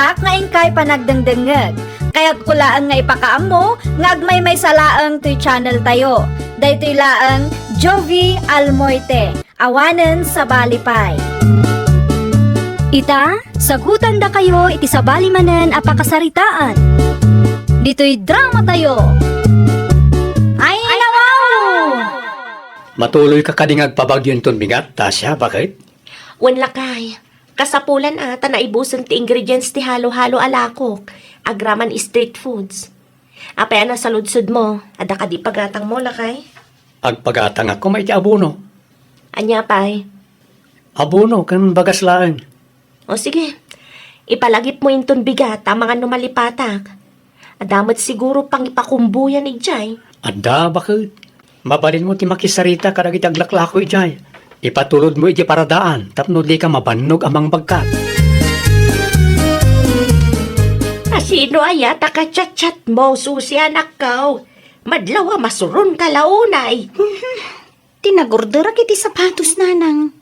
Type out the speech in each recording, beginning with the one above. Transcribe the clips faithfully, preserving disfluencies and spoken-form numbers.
Ak nga inkay panagdengdengngeg. Kayatko laeng nga ipakaammo nga agmaymaysa laeng toy channel tayo. Daytoy laeng Jovie Almoite. Awanen sabali pay. Ita, sagutandakayo iti sabali manen a pakasaritaan. Ditoy drama tayo. Ay, nawaw! Matuloy ka kadi nga agpabagyo inton bigat, Tasha, baket? Wen, lakay. Kasapulan a ta naibusen ti ingredients ti halo-halo a lakok, agraman street foods. Apay a nasaludsodmo? Adda kadi pagatangmo, lakay? Agpagatangakon iti abono. Ania pay? Abono ken bagas laeng. O sige, ipalagipmo inton bigat amangan no malipatak. Adda met siguro pangipakumboyan idiay. Adda, baket. Mabalinmo ti makisarita kadagiti aglaklako idiay. Ipatulodmo idiay paradaan tapno dika mabannog a mangbagkat. Asino aya ta ka-chat-chatmo, Susi, anakko? Madlaw a masuronka la unay. Ti nagorderak iti sapatos, nanang.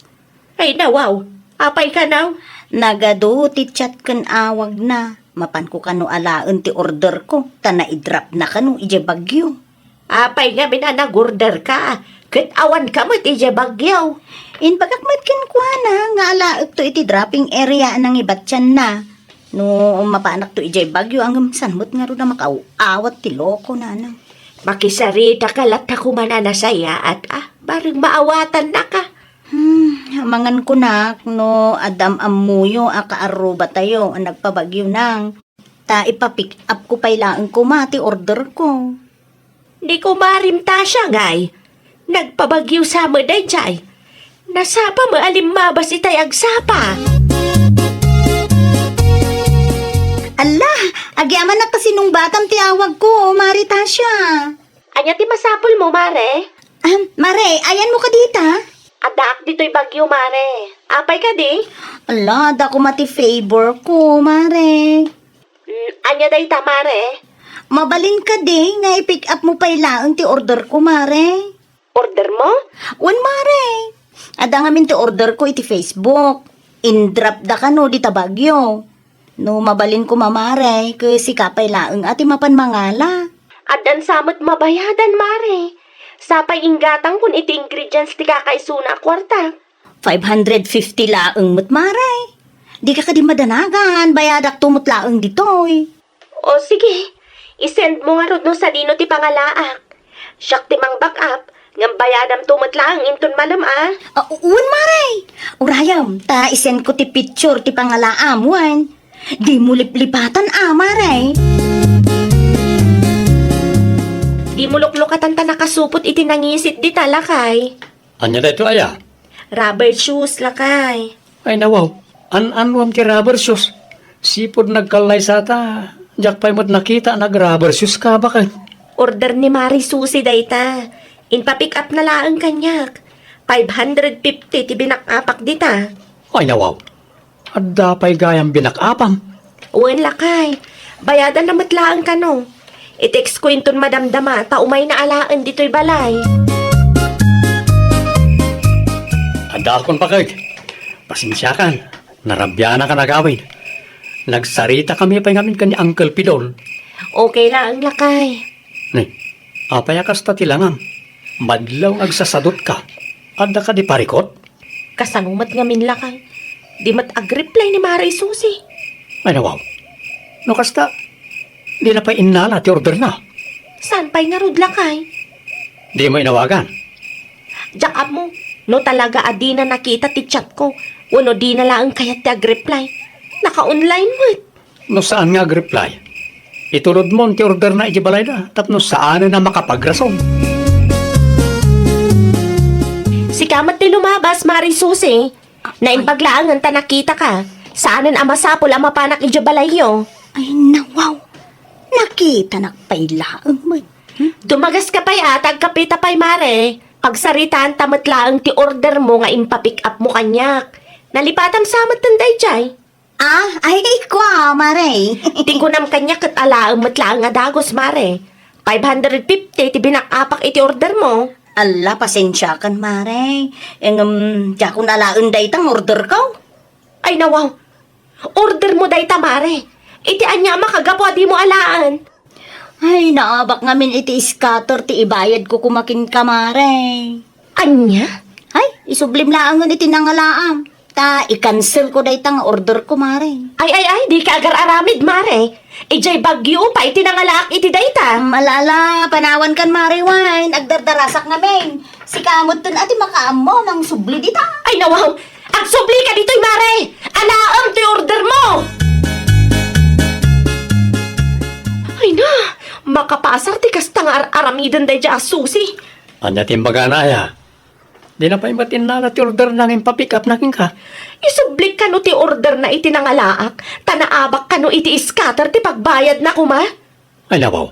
Ay, nawaw. Apay kano? Nagadu ti chat ken awagna. Mapanko kano alaen ti orderko, ta naidropna kano idiay Baguio. Apay ngamin a nagorderka, ket awanka met idiay Baguio? Imbagak met kenkuana nga alaekto iti dropping area a nangibatianna. No mapanakto idiay Baguio, ngem saan met ngarud a makaaw-awat ti loko, nanang? Makisarita ka latta koma a nasayaat, a, bareng maawatannaka. Hmm, amangan kunak no adda am-ammoyo a kaarrubatayo a nagpa-Baguio, nang. Ta ipa-pick up ko pay laeng koma ti order ko. Ni kumarim Tasha ngay, nagpa-Baguio sa met daydiay. Nasapa met a limmabas itay agsapa. Alla, agyamanak ta sinungbatam ti awagko, Mare Tasha. Ania ti masapulmo, Mare? Ah, Mare, ayanmo kadi ta? Addaak ditoy Baguio, Mare. Apay kadi? Alla, adda koma ti favor ko, Mare. Mm, ania dayta, Mare? Mabalin kadi nga i-pick up mo pay laeng ti order ko, Mare? Order mo? Wen, Mare. Adda ngamin ti order ko iti Facebook. Indrop da kano dita Baguio. No mabalin koma, Mare, ket sika pay laeng a ti mapan mangala. Addan sa met mabayadan, Mare. Sapay inggatangkon iti ingredients ti kakaisuna a kuarta. Five hundred fifty laeng met, Mare. Dika kadi madanagan, bayadakto met laeng ditoy. O sige, i-send mo ngarud no sadino ti pangalaak. Siak ti mang-back up, ngem bayadamto met laeng inton malem a. Ah, wen, Mare. Urayem, ta i-send ko ti picture ti pangalaam, wen. Dimo liplipatan a, Mare. Dimo luklukatan ta nakasupot iti nangisit dita, lakay. Ania daytoy aya? Rubber shoes, lakay. Ay, nawaw. An-anuam ti rubber shoes? Sipud nagkallaysata, diak pay met nakita a nag-rubber shoes ka, baket. Order ni Mare Susi dayta. Inpa-pick up na laeng kaniak. Five hundred fifty ti binak-apak dita. Ay, nawaw. Adda pay gayam binak-apam. Wen, lakay. Bayadanna met laeng kano. I-text ko inton madamdama ta umayna alaen ditoy balay. Adda akon, baket. Pasensiakan. Narabianak a nagawid. Nagsaritakami pay ngamin ken ni Uncle Pidol. Okay laeng, lakay. Ni, apay a kasta ti langam? Madlaw nga agsasadutka. Adda kadi parikut? Kasano met ngamin, lakay? Di met agreply ni Mare Susi. Ay, nawaw. No kasta, dina pay innala ti orderna. Saan pay ngarud, lakay? Dimo inawagan? Diak ammo, no talaga a dina nakita ti chat ko, wenno dina laeng kayat ti agreply. Naka-online met. No saan nga agreply, itulodmon ti orderna idiay balayda tapno saanen a makapagrason. Sika met ti lumabas, Mare Susi. Naimbag laengen ta nakitaka. Saanen a masapul a mapanak idiay balayyo. Ay, nawaw. Nakitanak pay laeng met. Hmm? Dumagaska pay a, ta agkapeta pay, Mare. Pagsaritaanta met laeng ti order mo nga impapick up mo kaniak. Nalipatam sa met daydiay. Ah, ay, kua, Mare. Ti kunam kaniak ket alaem met laeng a dagus, Mare. Five hundred fifty ti binak-apak iti order mo. Alla, pasensiakan, Mare. Ngem, diakon alaen dayta nga order ko. Ay, nawaw. Order mo dayta, Mare. Iti ania a makagapu a dimo alaen? Ay, naabak ngamin iti scatter ti ibayad ko koma kenka, Mare. Ania? Ay, isublim laengen iti nangalaam. Ta i-cancel ko dayta nga order ko, Mare. Ay, ay, ay, dika agar-aramid, Mare. Idiay Baguio pay ti nangalaak iti dayta. Ala, ala, panawankan, Mare Wine. Agdardarasak ngamin. Sika metten a ti makaammo a mangsubli dita. Ay, nawaw. Agsublika ditoy, Mare. Alaem ti order mo. Ay na, makapasar ti kasta nga ar-aramiden daydiay a Susi. Ania ti imbagana, aya? Dina pay met innala ti orderna nga impapick up na kenka. Isublik kano ti orderna iti nangalaak, ta naabak kano iti scatter ti pagbayadna koma? Ay, nawaw.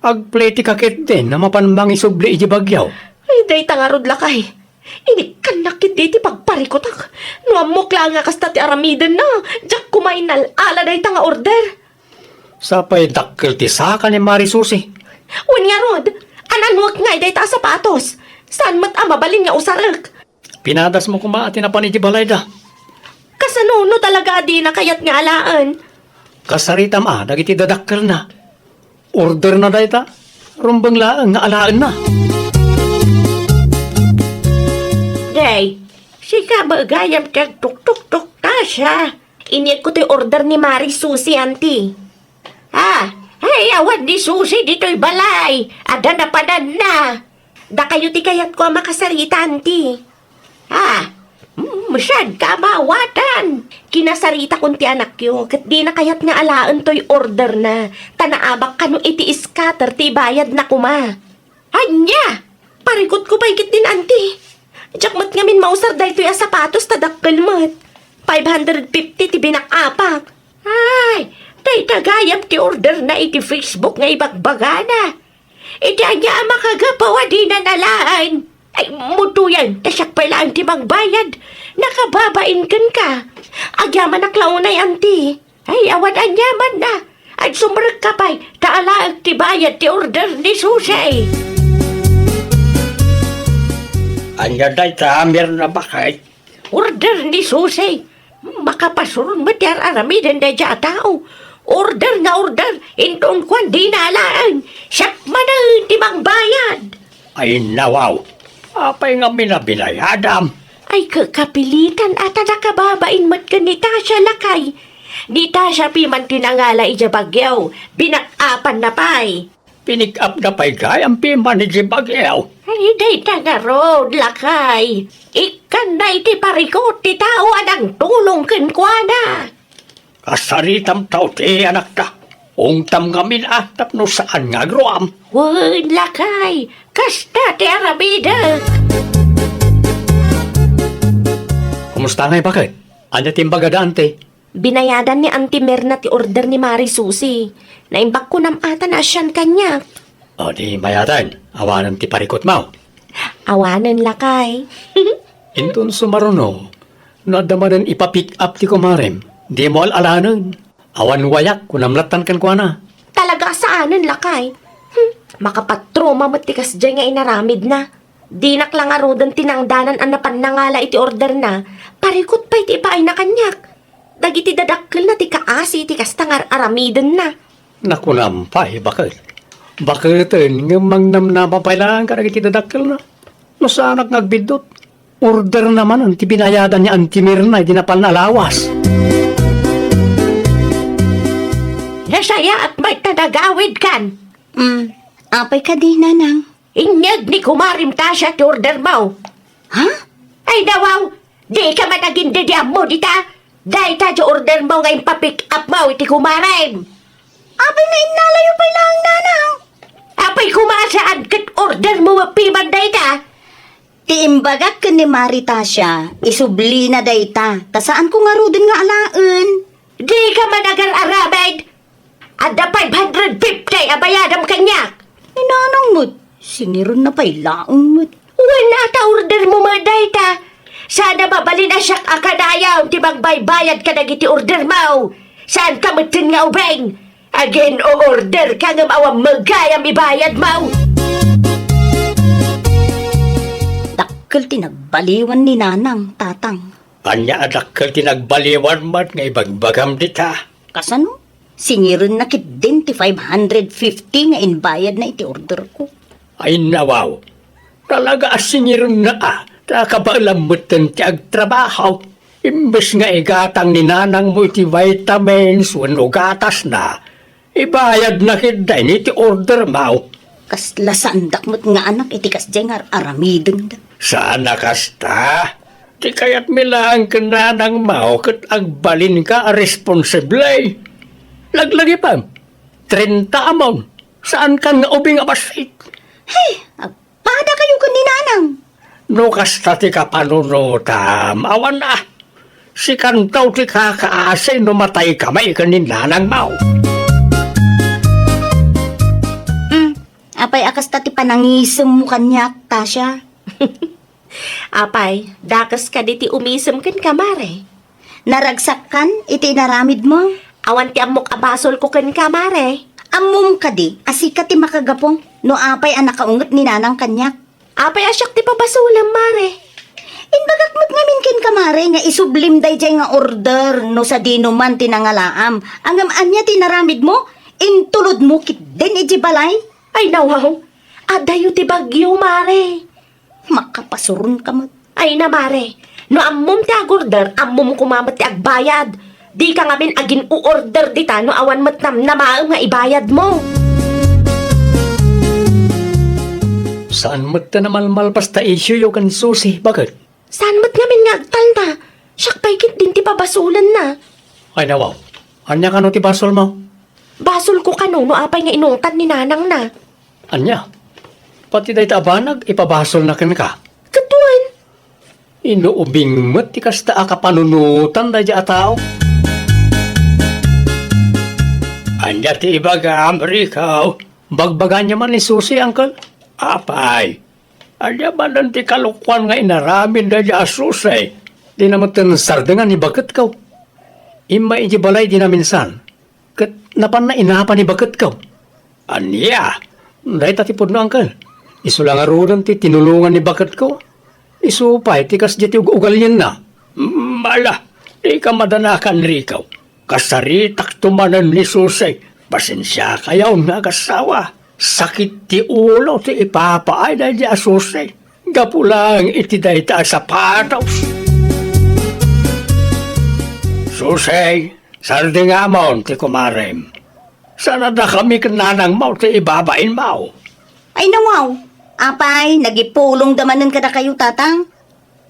Agpletika ketdin a mapan mangisubli iti Baguio. Ay, dayta ngarud, lakay. Inikkannak ketdi ti pagparikutak. No ammok laeng a kasta ti aramidenna, diak koma innal-ala dayta nga order. Sapay dakkel ti saka ni Mari Susi. Wen ngarud, ananuek ngay dayta a sapatos. Saan met a mabalin nga usarek. Pinadasmo koma ti napan iti balayda. Kasano no talaga a dina kayat nga alaen? Kasaritam a dagiti dadakkelna. Orderna dayta. Rumbeng laeng nga alaenna. Day, sika met gayam ti agtuktuktok, Tasha. Inigko ti order ni Mari Susi, anti. Ah, ay, awan ni Susi ditoy balay. Adda napananna. Dakayo ti kayatko a makasarita, anti. Ah, mm, saan ka maawatan? Kinasaritakon ti anakyo, ket dina kayat nga alaen toy orderna, ta naabak kano iti scatter ti bayadna koma. Ania? Parikutko pay ketdin, anti. Diak met ngamin mausar daytoy a sapatos ta dakkel met. Five hundred fifty ti binak-apak. Ay, dayta gayam ti orderna iti Facebook nga ibagbagana. Iti ania a makagapu a dina alaen? Ay, mutuyan, ta siak pay laeng ti mangbayad. Nakababain kenka. Agyamanak la unay, anti. Ay, awan aniamanna. Agsumrekka pay, ta alaek ti bayad ti order ni Susi. Ania dayta, Mirna, baket? Order ni Susi. Makapasuron met ti ar-aramiden daydiay a tao. Order nga order, inton kuan dina alaen. Siak manen ti mangbayad. Ay, nawaw. Apay nga binabayadam? Ay, ka-, kapilitan a ta nakababain met ken ni Tasha, lakay. Ni Tasha piman ti nangala idiay Baguio, binak-apanna pay. Pinik-apna pay gayam piman idiay Baguio. Ay, dayta ngarud, lakay. Ikkanna iti parikut ti tao a nangtulong kenkuana. Kasaritam ta ti anakta. Ungtam ngamin a tapno saan nga agruam. Wen, lakay, kasta ti aramidek. Kumusta ngay, baket? Ania ti imbagada, anti? Binayadan ni Anti Mirna ti order ni Mari Susi. Naimbag kunam ata a sian kaniak. O di mayaten, awanen ti parikutmo. Awanen, lakay. Inton sumaruno, no adda manen ipa-pick up ti kumarem, dimo al-alanen. Awan wayak, kunam lattan kenkuana. Talaga a saanen, lakay. Hmm, makapatroma met ti kasdiay nga inaramidna. Dinak la ngaruden tinangdanan a napan nangala iti orderna, parikut pay ti ipaayna kaniak. Dagiti dadakkelna ti kaasi iti kasta nga ar-aramidenna. Nakunam pay, baket. Baketen, ngem mangnamnama pay laeng kadagiti dadakkelna. No saanak nga agbiddut, orderna manen ti binayadan ni Anti Mirna idi napan a lawas. Nasayaat met ta nagawidkan. Mm, apay kadi, nanang? Inyeg ni kumarem Tasha ti ordermo. Ha? Ay, nawaw! Dika man agindediammo dita! Dayta ti ordermo nga impapick upmo iti kumarem! Apay nga innalayo pay laeng, nanang? Apay koma a saan ket ordermo met piman dayta? Ti imbagak ken ni Mari Tasha, isublina dayta, ta saanko ngaruden nga alaen. Dika man agar-aramid! Adda five hundred fifty a bayadam kaniak. Ni nanang met, singirenna pay laeng met. Wen, ata ordermo met dayta. Saan a mabalin a siak a kanayon ti mangbaybayad kadagiti ordermo. Saanka metten nga ubing. Agin-o-orderka ngem awan met gayam ibayadmo. Dakkel ti nagbaliwan ni nanang, tatang. Ania a dakkel ti nagbaliwan met nga ibagbagam dita? Kasano? Singirenna ketdin ti five hundred fifty nga imbayadna iti orderko. Ay, nawaw. Talaga a singirenna a, ta kabaelam metten ti agtrabaho. Imbes nga igatang ni nanangmo iti vitamins wenno gatasna, ibayadna ketdin iti ordermo. Kasla saandak met nga anak iti kasdiay nga ar-aramidenda. Saan a kasta? Ti kayatmi laeng ken nanangmo ket agbalinka a responsable. Laglagipem, trenta amon. Saankan nga ubing a bassit. Hey, agpadakayo ken ni nanang. No kasta ti kapanunotam, awan a. Sikanto ti kakaasi no matayka met ken ni nanangmo. Hmm, apay a kasta ti panangisemmo kaniak, Tasha? Apay, dakes kadi ti umisem kenka, Mare? Naragsakkan iti inaramidmo? Awan ti ammok a basolko kenka, Mare. Ammom kadi a sika ti makagapu no apay a nakaunget ni nanang kaniak? Apay a siak ti pabasolem, Mare? Imbagak met ngamin kenka, Mare, nga isublim daydiay nga order no sadino man ti nangalaam. Ngem ania ti inaramidmo? Intulodmo ketdin idiay balay? Ay, nawaw. Adayo ti bagyo, Mare. Makapasuronka met. Ay na, Mare, no ammom ti agorder, ammom koma met ti agbayad. Dika ngamin agin-o-order dita no awan met namnamaem nga ibayadmo. Saan met ta namalmalpas ta isyuyo ken Susi, baket? Saan met ngamin nga agtalna? Siak pay ketdin ti pabasolenna. Ay, nawaw. Ania kano ti basolmo? Basolko kano no apay nga inungtan ni nanangna. Ania? Pati dayta a banag, ipabasolna kenka? Ket wen. Inuubing met ti kasta a kapanunotan daydiay a tao. Ania ti ibagam, Rico? Bagbagana man ni Susi, Uncle. Apay, ania manen ti kalokuan nga inaramid daydiay a Susi? Dina metten sardengan ni baketko. Immay idiay balay dina minsan. Ket napanna inapa ni baketko. Ania? Dayta ti pudno, Uncle. Isu la ngaruden ti tinulongan ni baketko. Isu pay ti kasdiay ti ug-ugalienna. Mm, ala, dika madanakan, Rico. Kasaritakto manen ni Susi. Pasensiakayon nga agassawa. Sakit ti ulo ti ipapaay daydiay a Susi. Gapu laeng iti dayta a sapatos. Susi, sardengamon ti kumarem. Saan a dakami ken nanangmo ti ibabainmo? Ay, nawaw. Apay, nagipulongda manen kadakayo, Tatang?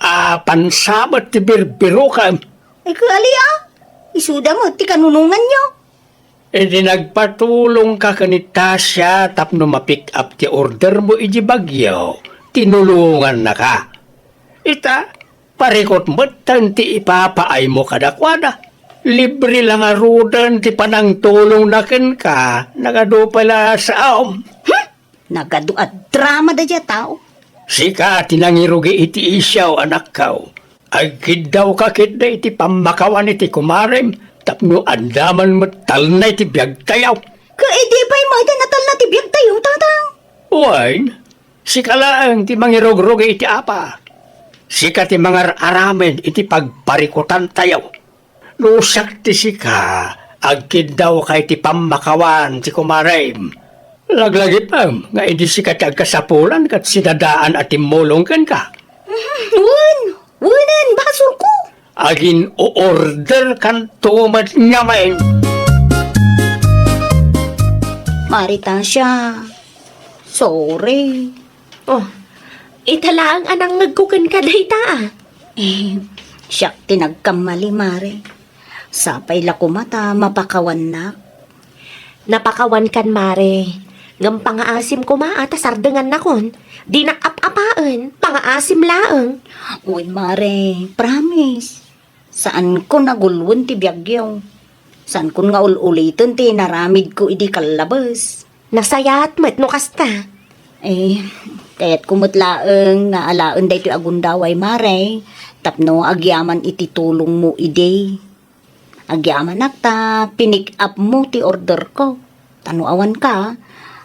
Apansa met ti birbirokem. Ay, kaali a. Isuda met ti kanunonganyo. Idi nagpatulongka ken ni Tasha tapno ma-pick up ti ordermo idiay Baguio, tinulongannaka. Ita, parikut metten ti ipapaaymo kadakuada. Libre la ngaruden ti panangtulongna kenka, nagadu pay la saom. Hmm? Nagadu a drama daydiay a tao. Sika ti nangirugi iti isyu, anakko. Agkiddawka ketdi iti pammakawan iti kumarem tapno adda man met talna iti biagtayo. Ket idi pay met iti natalna ti biagtayo, Tatang? Wen, sika laeng ti mangirugrugi iti apa. Sika ti mangar-aramid iti pagparikutantayo. No siak ti sika, agkiddawka iti pammakawan ti kumarem. Laglagipem nga idi sika ti agkasapulan ket sinadaan a timmulong kenka. Wen, wenen, basolko. Agin-o-orderkanto met ngamin. Mare Tasha, sorry. Oh, ita laeng a nangngegko kenka dayta, a. Eh, siak ti nagkammali, Mare. Sapay la koma ta mapakawannak. Napakawankan, Mare. Ngem pangaasim koma a ta sardengannakon. Dinak ap-apaen, pangaasim laeng. Uy, Mare, promise. Saankon a guluen ti biagyo. Saankon nga ul-uliten ti inaramidko idi kallabes. Nasayaat met no kasta. Eh, kayatko met laeng nga alaen daytoy a gundaway, Mare, tapno agyaman iti tulongmo idi. Agyamanak ta pinick up mo ti order ko. Ta no awan ka,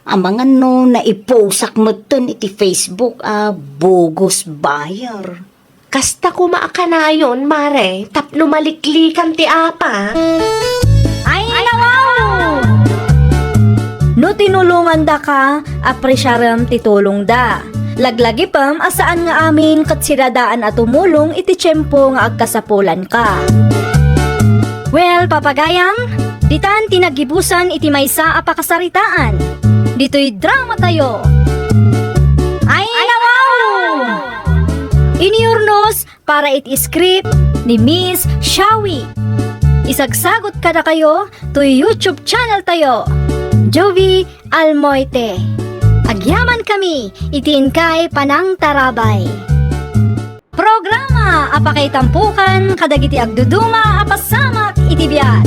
amangan no naiposak metten iti Facebook a bogus buyer. Kasta koma a kanayon, Mare, tapno maliklikan ti apa. Ay, nawaw! No tinulongandaka, apresiarem ti tulongda. Laglagipem a saan nga amin ket sida daan a tumulong iti tiempo nga agkasapulanka. Well, papagayam, ditan ti naggibusan iti maysa a pakasaritaan. Ditoy drama tayo. Ay, nawaw! Iniurnos para iti script ni Miss Shawi. Isagsagot kadakayo toy YouTube channel tayo, Jovi Almoite. Agyaman kami iti inkay panangtarabay. Programa a pakaitampokan kadagiti agduduma a pasamak iti biag.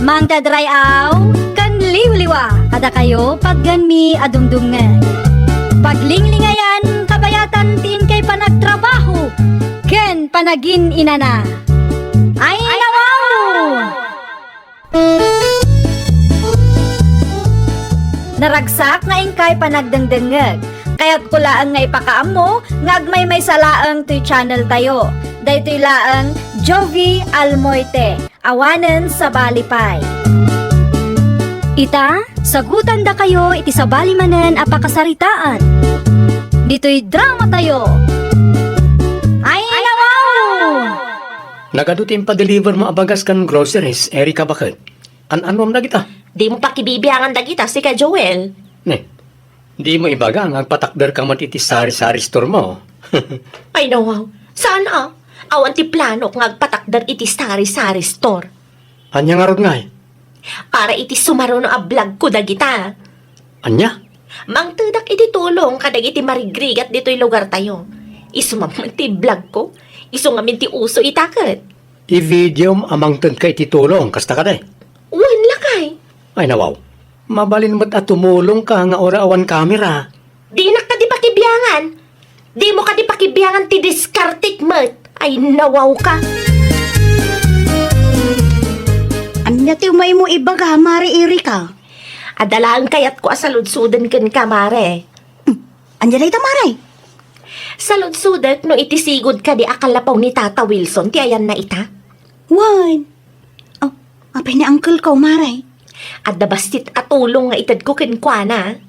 Mangted ray-aw ken liwliwa kadakayo pagganmi a dumdumngeg. Paglinglingayan kabayatan ti inkay panagtrabaho ken panagin-inana. Ay, nawaw! Naragsak nga inkay panagdengdengngeg. Kayatko laeng nga ipakaammo nga agmaymaysa laeng toy channel tayo. Daytoy laeng Jovi Almoite. Awanen sabali pay. Ita, sagutandakayo iti sabali manen a pakasaritaan. Ditoy drama tayo. Ay, nawaw! Nagadu ti impadeliver mo a bagas ken groceries, Erica, baket. An-anuam dagita? Dimo pakibibiangan dagita, sika, Joel. Ne, dimo ibaga nga agpatakderka met iti sari-sari store mo. Ay, nawaw. Saan a? Awan ti planok nga agpatakder iti sari-sari store. Ania ngarud ngay? Para iti sumaruno a vlog ko dagita. Ania? Mangtedak iti tulong kadagiti marigrigat ditoy lugar tayo. Isu met ti vlog ko. Isu ngamin ti uso ita ket. I-videom a mangtedka iti tulong, kasta kadi? Wen, lakay. Ay, nawaw. Mabalin met a tumulongka nga uray awan kamera. Dinak kadi pakibiangan. Dimo kadi pakibiangan ti diskartek met. Ay, nawawka. Ania ti umaymo ibaga, Mare Erica? Adda laeng kayatko a saludsoden kenka, Mare. Hmm. Ania dayta, Mare? Saludsodek no iti sigud kadi a kalapaw ni Tata Wilson ti ayanna ita? Wen. Oh, apay ni uncle ko, Mare? Adda bassit a tulong nga itedko kenkuana.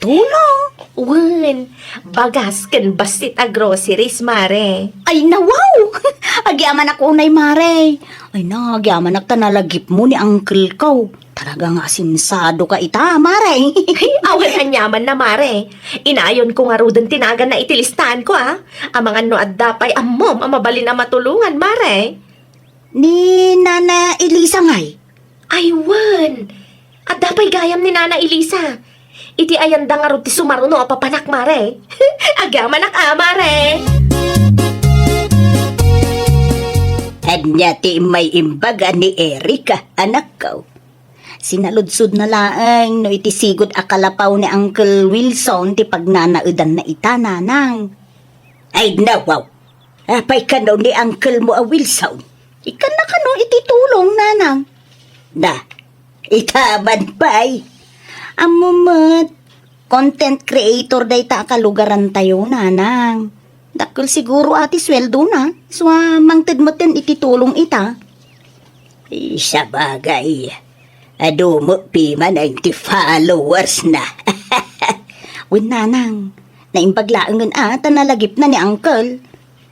Tulong? Wen, bagas ken bassit a groceries, Mare. Ay, nawaw! Agyamanak unay, Mare. Ay na, agyamanak ta nalagipmo ni uncle ko. Talaga nga asensadoka ita, Mare. Awan aniamanna, Mare. Inayonko ngaruden ti naganna iti listaanko, a. Amangan no adda pay ammom a mabalin a matulongan, Mare. Ni Nana Elisa ngay? Ay, wen. Adda pay gayam ni Nana Elisa. Iti ayanda ngarud ti sumaruno a papanak, Mare. Agyamanak a, Mare. Ania ti immay imbaga ni Erica, anakko? Sinaludsodna laeng no iti sigud a kalapaw ni Uncle Wilson ti pagnanaedanna ita, nanang. Ay, nawaw! Apay kano ni uncle mo a Wilson? Ikkanna kano iti tulong, nanang? Na, ita man pay. Ammo met, content creator dayta a kalugarantayo, nanang. Dakkel siguro a ti sueldona, isu a mangted metten iti tulong ita. Ay, sabagay, adu met pimanen ti followers na. Wen, nanang, naimbag laengen a ta nalagipna ni uncle.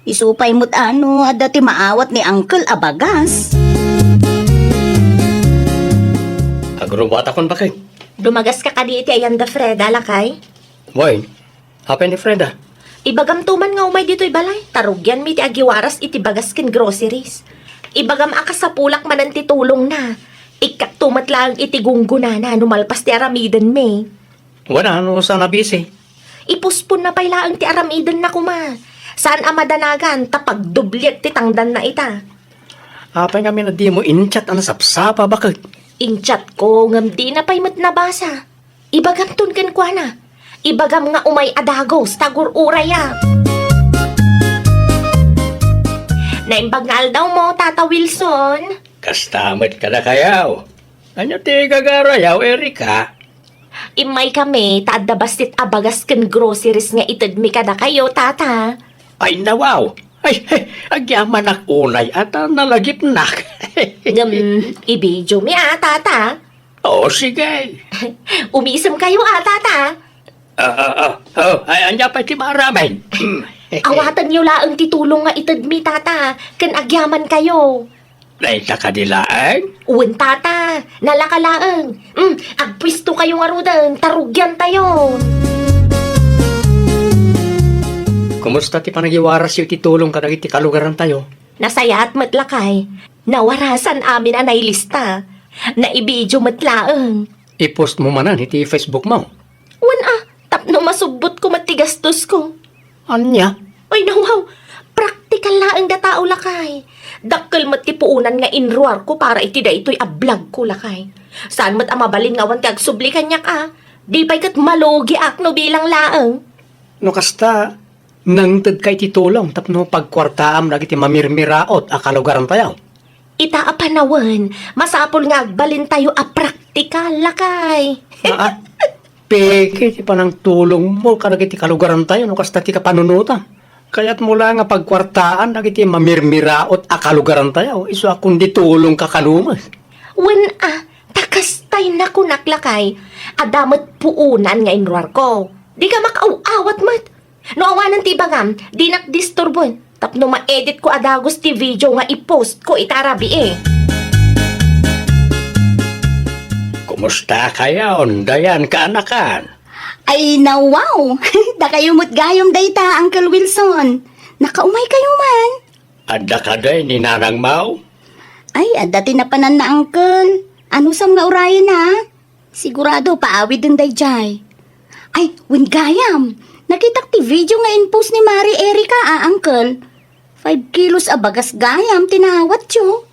Isu pay met a no adda ti maawat ni uncle a bagas. Agrubatakon, baket. Dumagaska kadi iti ayanda Freda, lakay? Wen, apay ni Freda? Ibagamto man nga umay ditoy balay, ta rugianmi ti agiwaras iti bagas ken groceries. Ibagam a kasapulak manen ti tulongna. Ikkakto met laeng iti gunggonana no malpas ti aramidenmi. Wen, no saan a busy? Ipusponna pay laeng ti aramidenna koma. Saan a madanagan ta pagdobliek ti tangdanna ita. Apay ngamin a dimo in-chat a nasapsapa, baket? In-chatko, ngem dina pay met nabasa. Ibagamton kenkuana. Ibagam nga umay a dagus ta agur-uraya. Naimbag nga aldawmo, Tata Wilson. Kasta met kadakayaw. Ania ti gagarayaw, Erica? Immaykami ta adda bassit a bagas ken groceries nga itedmi kadakayo, Tata. Ay, nawaw! Ay, ay, agyamanak unay a ta nalagipnak. Ngem, i-video mi a, tata. O, sige. Umisem kayo a, tata. Ah, ah, ah. Oh, ay, ania pay ti maaramid? Awatenyo laeng ti tulong nga itedmi, tata, ken agyaman kayo. Dayta kadi laeng? Wen, tata, nalaka laeng. Mm, agpuesto kayo ngaruden, ta rugiantayo. Kumusta ti panangiwarasyo iti tulong kadagiti kalugarantayo? Nasayaat met, lakay. Nawarasan amin a nailista. Naibidio met laeng. I-post mo manen iti Facebook mo? Wen a, tapno masubbotko met ti gastosko. Ania? Ay, nawaw! Praktikal laeng da tao, lakay. Dakkel met ti puonan nga inruarko para iti daytoy a vlogko, lakay. Saan met a mabalin nga awan ti agsubli kaniak a. Di pay ket malugiak no bilang laeng. No kasta, nangtedka iti tulong tapno pagkuartaam dagiti mamirmiraot a kalugarantayo? Ita a panawen, masapul nga agbalintayo a praktikal, lakay. Aa, peke ti panangtulongmo kadagiti kalugarantayo no kasta ti kapanunotam. Kayatmo la nga pagkuartaan dagiti mamirmiraot a kalugarantayo, isu a kundi tulongka kano met. Wen a, ta kastay nakunak, lakay, adda met puonan nga inruarko. Dika makaaw-awat met. No awanen ti ibagam, dinak disturbon tapno ma-editko a dagus ti video nga i-postko ita a rabii. Kumusta kayon, dayan kaanakan? Ay, nawaw! Dakayo met gayam dayta, Uncle Wilson. Nakaumay kayo man? Adda kadi ni Nanang Mau? Ay, adda ti napananna, Uncle. Anusam nga urayen, a? Sigurado, paawiden daydiay. Ay, wen gayam. Nakitak ti video nga in-post ni Mari Erica, a, Uncle. Five kilos a bagas gayam ti nawatyo.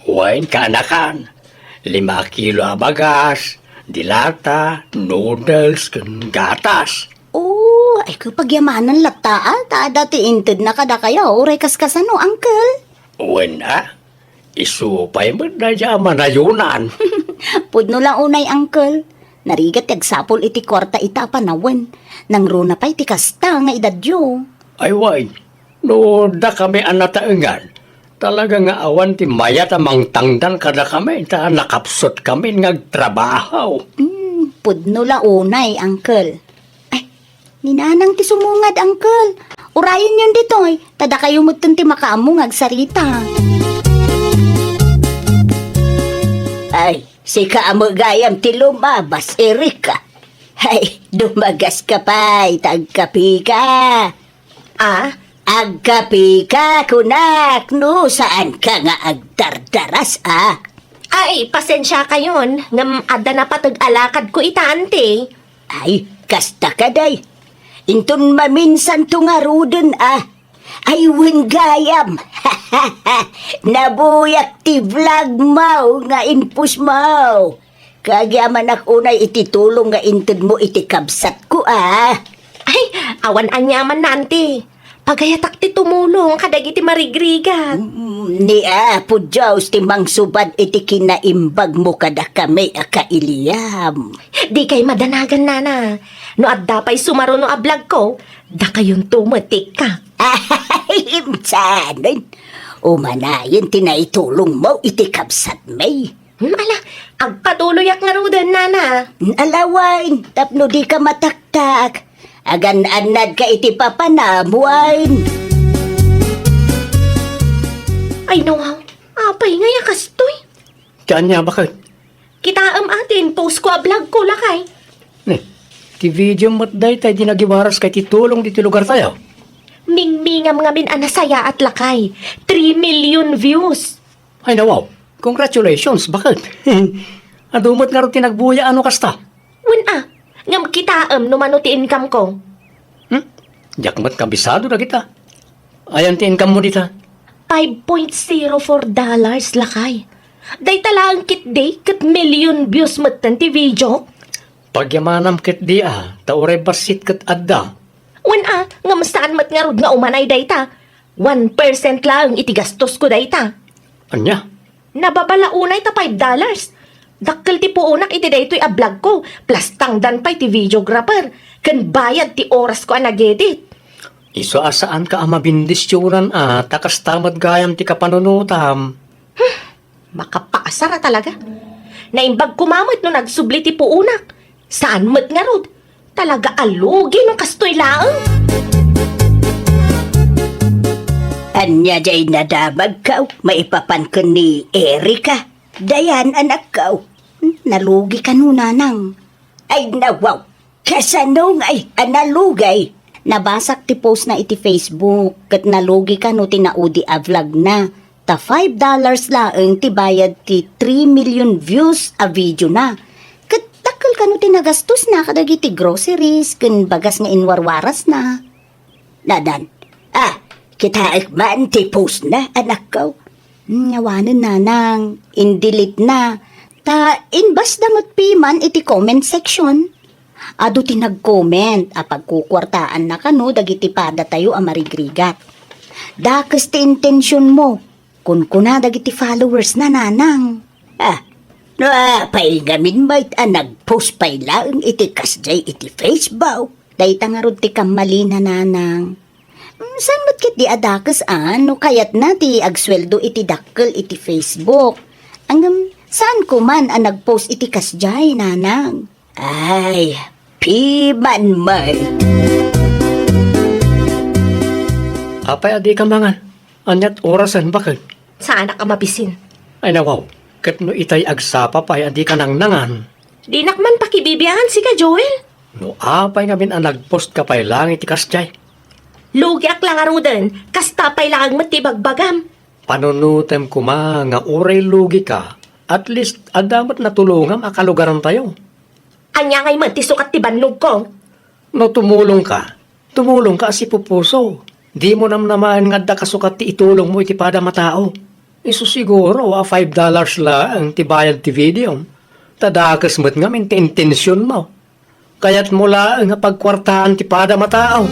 Wen, kaanakan. Lima kilo a bagas, dilata, noodles, ken gatas. Oh, ay, kapagyamanan latta, a, ta adda ti intedna kadakayo, uray kaskasano, Uncle? Wen, a? Isu pay met dayta a manayonan. Pudno la unay, Uncle. Narigat ti agsapul iti kuarta ita a panawen. Nangruna pay ti kasta nga edadyo. Ay, wen, no dakami a nataengan, talaga nga awan ti mayat a mangtangdan kadakami ta nakapsutkami nga agtrabaho. Hmm, pudno la unay, Uncle. Ay, ni Nanang ti sumungad, Uncle. Urayenyon ditoy, ta dakayo metten ti makaammo nga agsarita. Ay, sika a met gayam ti lumabas, Erika. Ay, dumagaska pay, ta agkapika. A? Agkapika, kunak, no saanka nga agdardaras, a? Ay, pasensiakayon, ngem adda napateg a lakadko ita, anti. Ay, kasta kadi. Inton maminsanto ngaruden, a. Ay, wen gayam. Nabuyak ti vlog mo nga in-post mo. Kagyamanak unay iti tulong nga intedmo iti kabsatko, a. Ay, awan aniaman, anti. Pagayatak ti tumulong kadagiti marigrigat. Mm, ni Apo Dios ti mangsubad iti kinaimbagmo kadakami a kailiam. Dikay madanagan, nana. No adda pay sumaruno a vlogko, dakayonto met ti ikkat. Ay, insanon. Umanayen ti naitulongmo iti kabsatmi. Hmm, ala, agpatuloyak ngaruden, nana. Ala wen, tapno dika mataktak. Agan-annadka iti papanam wen. Ay, nawaw. Apay ngay a kastoy? Ti ania, baket? Kitaem a ti in-postko a vlogko, lakay. Ne, ti video met dayta idi nagiwaras ka iti tulong ditoy lugartayo. Mingmingam ngamin a nasayaat, lakay. Three million views. Ay, nawaw. Congratulations, baket? Adu met ngarud ti nagbuya a no kasta. Wen a, ngem kitaem no mano ti income ko. Hmm? Diak met kabisado dagita. Ayan ti income mo dita? Five point zero four dollars, lakay. Dayta laeng ketdi ket million views metten ti video. Pagyamanam ketdi a, ta uray bassit ket adda. Wen a, ngem saan met ngarud nga umanay dayta. One percent laeng iti gastosko dayta. Ania? Nababa la unay ta five dollars. Dakkel ti puonak iti daytoy a vlogko, plus tangdan pay ti videographer, ken bayad ti orasko a nag-edit. Isu a saanka a mabindisionan a ta kasta met gayam ti kapanunotam. Makapaasar a talaga. Naimbag koma met no nagsubli ti puonak. Saan met ngarud? Talaga a lugi no kastoy laeng. Ania jay nadamagko maipapan ken ni Erika? Dayan, anakko. Nalugi kano, nanang? Ay, nawaw. Kasano ngay a nalugi? Nabasak ti post na iti Facebook, ket nalugi kano ti naudi a vlog na. Ta five dollars laeng ti bayad ti three million views a video na. Ket dakkel kano ti nagastos na kadagiti groceries ken bagas nga inwarwaras na. Nanan, ah, kitaek man ti post na, anakko. Hmm, awanen, nanang, in-delete na. Ta inbasda met piman iti comment section. Adu ti nag-comment a pagkukuartaan na kano dagiti padatayo a marigrigat. Dakes ti intention mo, kunkuna dagiti followers na, nanang. Ah, no apay ngamin met a nag-post pay laeng iti kasjay iti Facebook? Dayta ngarud ti kammalina, nanang. Mm, saan met ketdi a dakes a no kayatna ti agsueldo iti dakkel iti Facebook? Ngem, saan ko man a nag-post iti kasjay, nanang? Ay, piman met. Apay a dika mangan? Ania't orasen baket? Saanak a mabisin. Ay, nawaw, ket no itay agsapa pay a dika nangnangan. Dinak man pakibibiangan sika, Joel. No apay ngamin a nag-post ka pay laeng iti kasjay? Lugiak la ngaruden, kasta pay laeng met ti bagbagam. Panunotem koma nga uray lugi ka, at least adda met natulongam a kalugarantayo. Ania ngay met ti sukat ti bannogko? No tumulong ka, tumulong ka a sipupuso. Dimo namnamaen nga adda kasukat ti itulongmo iti padam a tao. Isu siguro a five dollars laeng ti bayad ti video. Ta dakes met ngamin ti intensionmo. Kayatmo laeng a pagkuartaan ti padam a tao.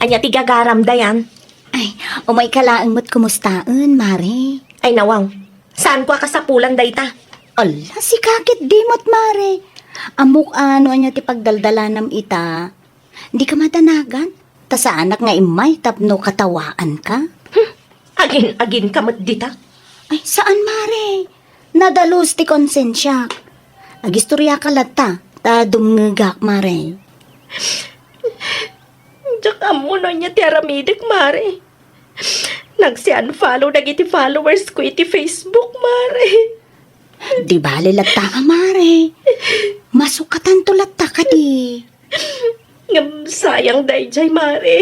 Ania ti gagaram, Dayan? Ay, umayka laeng met kumustaen, Mare. Ay, nawaw. Saanko a kasapulan dayta? Ala, sika ketdi met, Mare. Ammok a no ania ti pagdaldalanam ita. Dika madanagan? Ta saanak nga immay tapno katawaanka. Hmm, agin-aginka met dita. Ay, saan, Mare. Nadalus ti konsensiak. Agistoriaka latta, ta dumngegak, Mare. Diak ammo no ania ti aramidek, Mare. Nagsi-unfollow dagiti followers ko iti Facebook, Mare. Di bale latta a, Mare. Masukatanto latta kadi. Ngem sayang daydiay, Mare.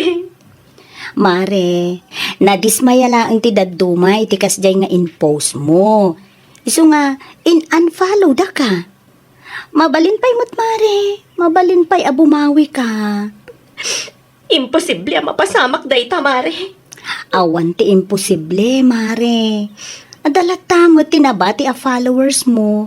Mare, nadismaya laeng ti dadduma iti kasdiay nga in-post mo. Isu nga, in-unfollow daka. Mabalin pay met, Mare. Mabalin pay a bumawi ka. Imposible a mapasamak dayta, Mare. Awan ti imposible, Mare. Adda latta met ti nabati a followers mo.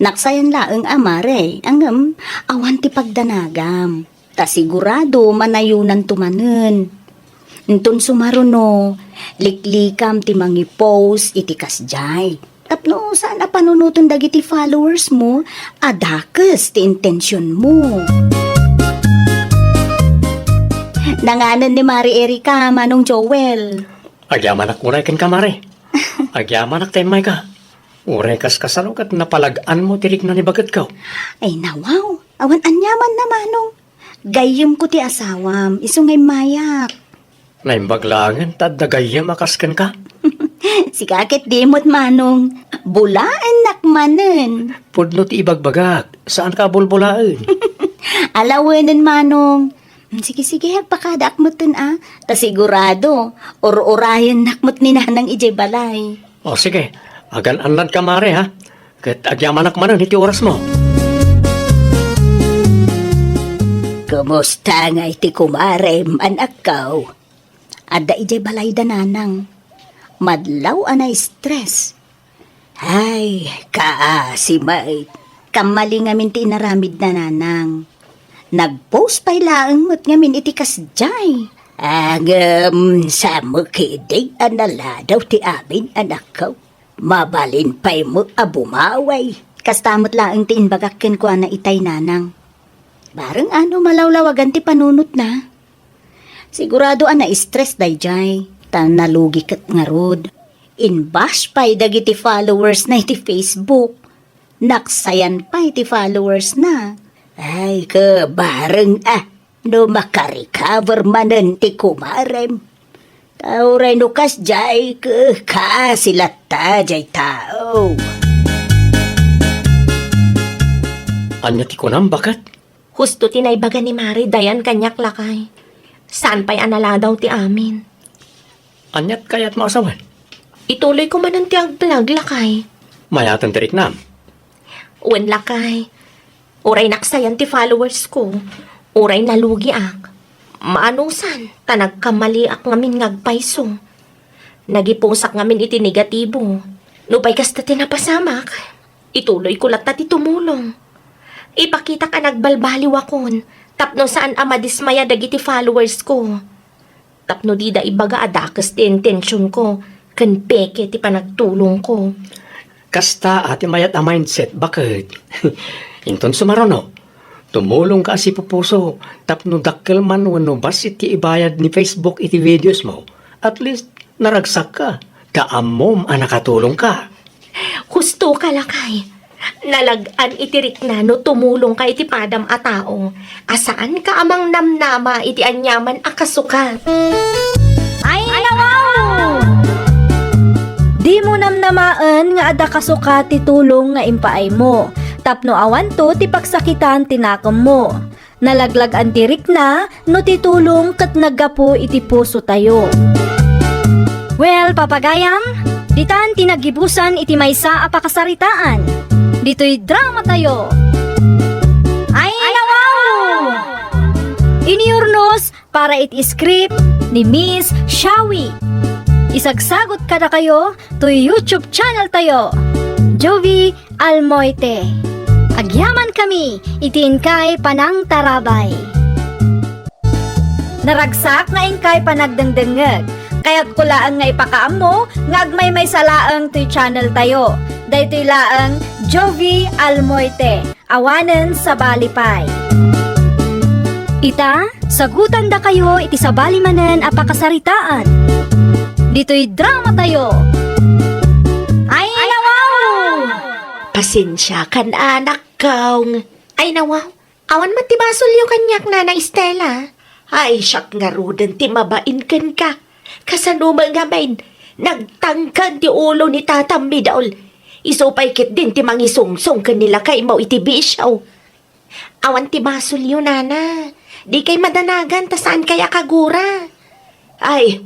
Naksayan laeng a, Mare, ngem awan ti pagdanagam. Ta sigurado manayonanto manen. Inton sumaruno, liklikam ti mangi-post iti kasdiay. Tapno saan a panunoten dagiti followers mo a dakes ti intension mo. Nanganen ni Mare Erika, Manong Joel. Agyamanak uray kenka, Mare. Agyamanak ta immayka. Uray kas kasano ket napalag-an mo ti rikna ni baketko. Ay, nawaw. Awan aniaman na, Manong. Gayyemko ti asawam, isu nga immayak. Naimbag laengen ta adda gayyem a kas kenka. Sika ket di met, Manong. Bulaennak manen. Pudno ti ibagbagak, saanka a bulbulaen. Alawenen, Manong. Sige, sige, agpakadaak metten a. Ta sigurado, ur-urayennak met ni Nanang idiay balay. O, sige. Agan-annadka, Mare, ha? Ket agyamanak manen iti orasmo. Kumusta ngay ti kumarem, anakko? Adda idiay balayda, Nanang. Madlaw a na-stress. Ay, kaasi met. Kammali ngamin ti inaramidna, Nanang. Nag-post pay laeng met ngamin iti kasdiay. Ngem, sa met ketdi a naladaw ti amin, anakko. Mabalin pay met a bumawi. Kasta met laeng ti imbagak kenkuana itay, Nanang. Bareng a no malawlawagan ti panunotna. Sigurado a na-stress daydiay, ta nalugi ket ngarud. In-bash pay dagiti followers na iti Facebook. Naksayan pay ti followers na. Ay, kabareng a, no makarecover manen ti kumarem. Ta uray no kasdiay, ke-, kasi latta diay tao. Ania ti kunam, baket? Husto ti naibaga ni Mare Dayan kaniak, lakay. Saan pay a naladaw ti amin. Aniat kayat mo a sawen? Ituloy ko manen ti aglag, lakay. Mayaten ti riknam? Wen, lakay. Uray naksayan ti followers ko, uray nalugiak. Maanusan, ta nagkamaliak ngamin nga agpayso. Nagipusak ngamin iti negatibo. Nupay kasta ti napasamak, ituloy ko latta ti tumulong. Ipakitak a nagbalbaliwakon tapno saan a madismaya dagiti followers ko. Tapno dida ibaga a dakes ti intensionko ken peke ti panagtulongko. Kasta a ti mayat a mindset, baket. Inton sumaruno, tumulongka a sipupuso tapno dakkel man wenno bassit ti ibayad ni Facebook iti videos mo. At least, naragsakka, ta ammom a nakatulongka. Husto ka, lakay. Nalag-an iti rikna no tumulongka iti padam a tao a saanka a mangnamnama iti aniaman a kasukat. Ay, nawaw! Dimo namnamaen nga adda kasukat ti tulong nga impaaymo, tapno awanto ti pagsakitan ti nakemmo. Nalaglag-an ti rikna no ti tulong ket naggapu iti pusotayo. Well, papagayam, ditan ti naggibusan iti maysa a pakasaritaan. Ditoy dramatayo. Ay, nawaw! Iniurnos para iti script ni Miss Shawi. Isagsagot kadakayo toy YouTube channel tayo, Jovie Almoite. Agyaman kami iti inkay panangtarabay. Naragsak nga inkay panagdengdengngeg. Kayatko laeng nga ipakaammo nga agmaymaysa laeng toy channel tayo. Daytoy laeng Jovie Almoite. Awanen sabali pay. Ita, sagutandakayo iti sabali manen a pakasaritaan. Ditoy dramatayo. Ay, nawaw! Pasensiakan, anakko. Ay, nawaw. Awan met ti basolyo kaniak, Nana Estela. Ay, siak ngaruden ti mabain kenka. Kasano met ngamin, nagtangken ti ulo ni Tata Midol. Isu pay ketdin ti mangisungsong ken ni lakaymo iti bisio. Awan ti basolyo, Nana. Dikay madanagan ta saankay a kagura. Ay,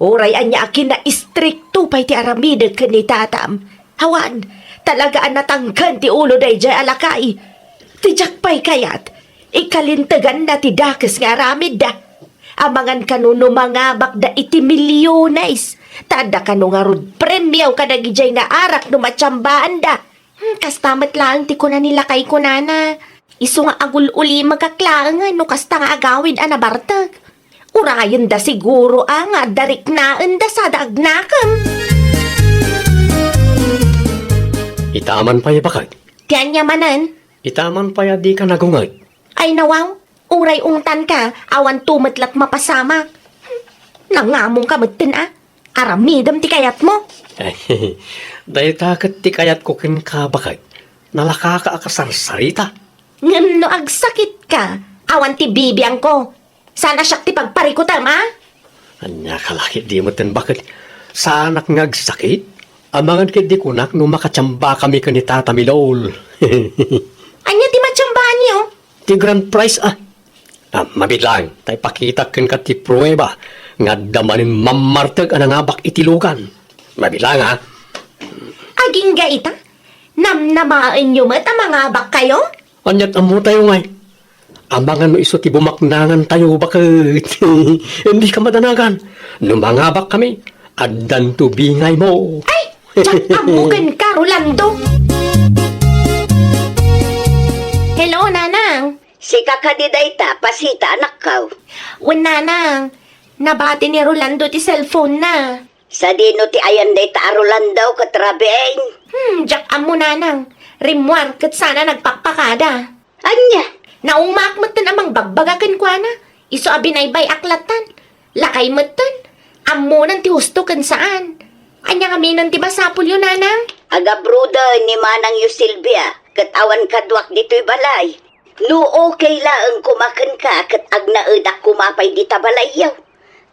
uray ania a kinaistrikto pay ti aramidek ken ni Tatam. Awan, talaga a natangken ti ulo daydiay a lakay. Ti diak pay kayat, ikalinteganna ti dakes nga aramidda. Amangan kano no mangabakda iti milyones, ta adda kano ngarud premio kadagidiay nga arak no matiambaanda. Hmm, kasta met laeng ti kuna ni lakayko, Nana. Isu nga agul-ulimegak laeng no kasta nga agawid a nabartek. Urayenda siguro a nga adda riknaenda sada agnakem. Ita man pay, baket. Ti ania manen? Ita man pay a dika nagunget. Ay, nawaw, uray ungtanka, awanto met la ti mapasamak. Nangamongka metten a. Aramidem ti kayatmo. Dayta ket ti kayatko kenka, baket. Nalakaka a kasarsarita. Ngem no agsakitka, awan ti bibiangko. Saan a siak ti pagparikutem, a? Ania ka la ketdi metten, baket? Saanak nga agsakit? Amangan ketdi kunak no makatiambakami ken ni Tata Midol. Ania ti matiambaanyo? Ti grand prize, a. A, mabilang, ta ipakitak kenka ti prueba nga adda manen mammartek a nangabak iti lugan. Mabilang, a. Agingga ita? Namnamaenyo met a mangabakkayo? Aniat ammotayo ngay? Amangan no isu ti bumaknangantayo, baket. Dika madanagan. No mangabakkami, addanto bingaymo. Ay, diak ammo kenka, Rolando. Hello, Nanang. Sika kadi dayta, Pasita, anakko? Wen, Nanang. Nabati ni Rolando ti cellphone-na. Sadino ti ayan dayta a Rolando ket Rabing? Hmm, diak ammo, Nanang. Rimmuar ket sana nagpakpakada. Ania? Naungmaak metten a mangbagbaga kenkuana, isu a binaybay-ak lattan. Lakay metten, ammonan ti husto ken saan. Ania ngamin ti masapulyo, nanang? Agabroden ni manangyo Silvia, ket awan kaduak ditoy balay. No okay laeng koma kenka ket agnaedak koma pay dita balayyo.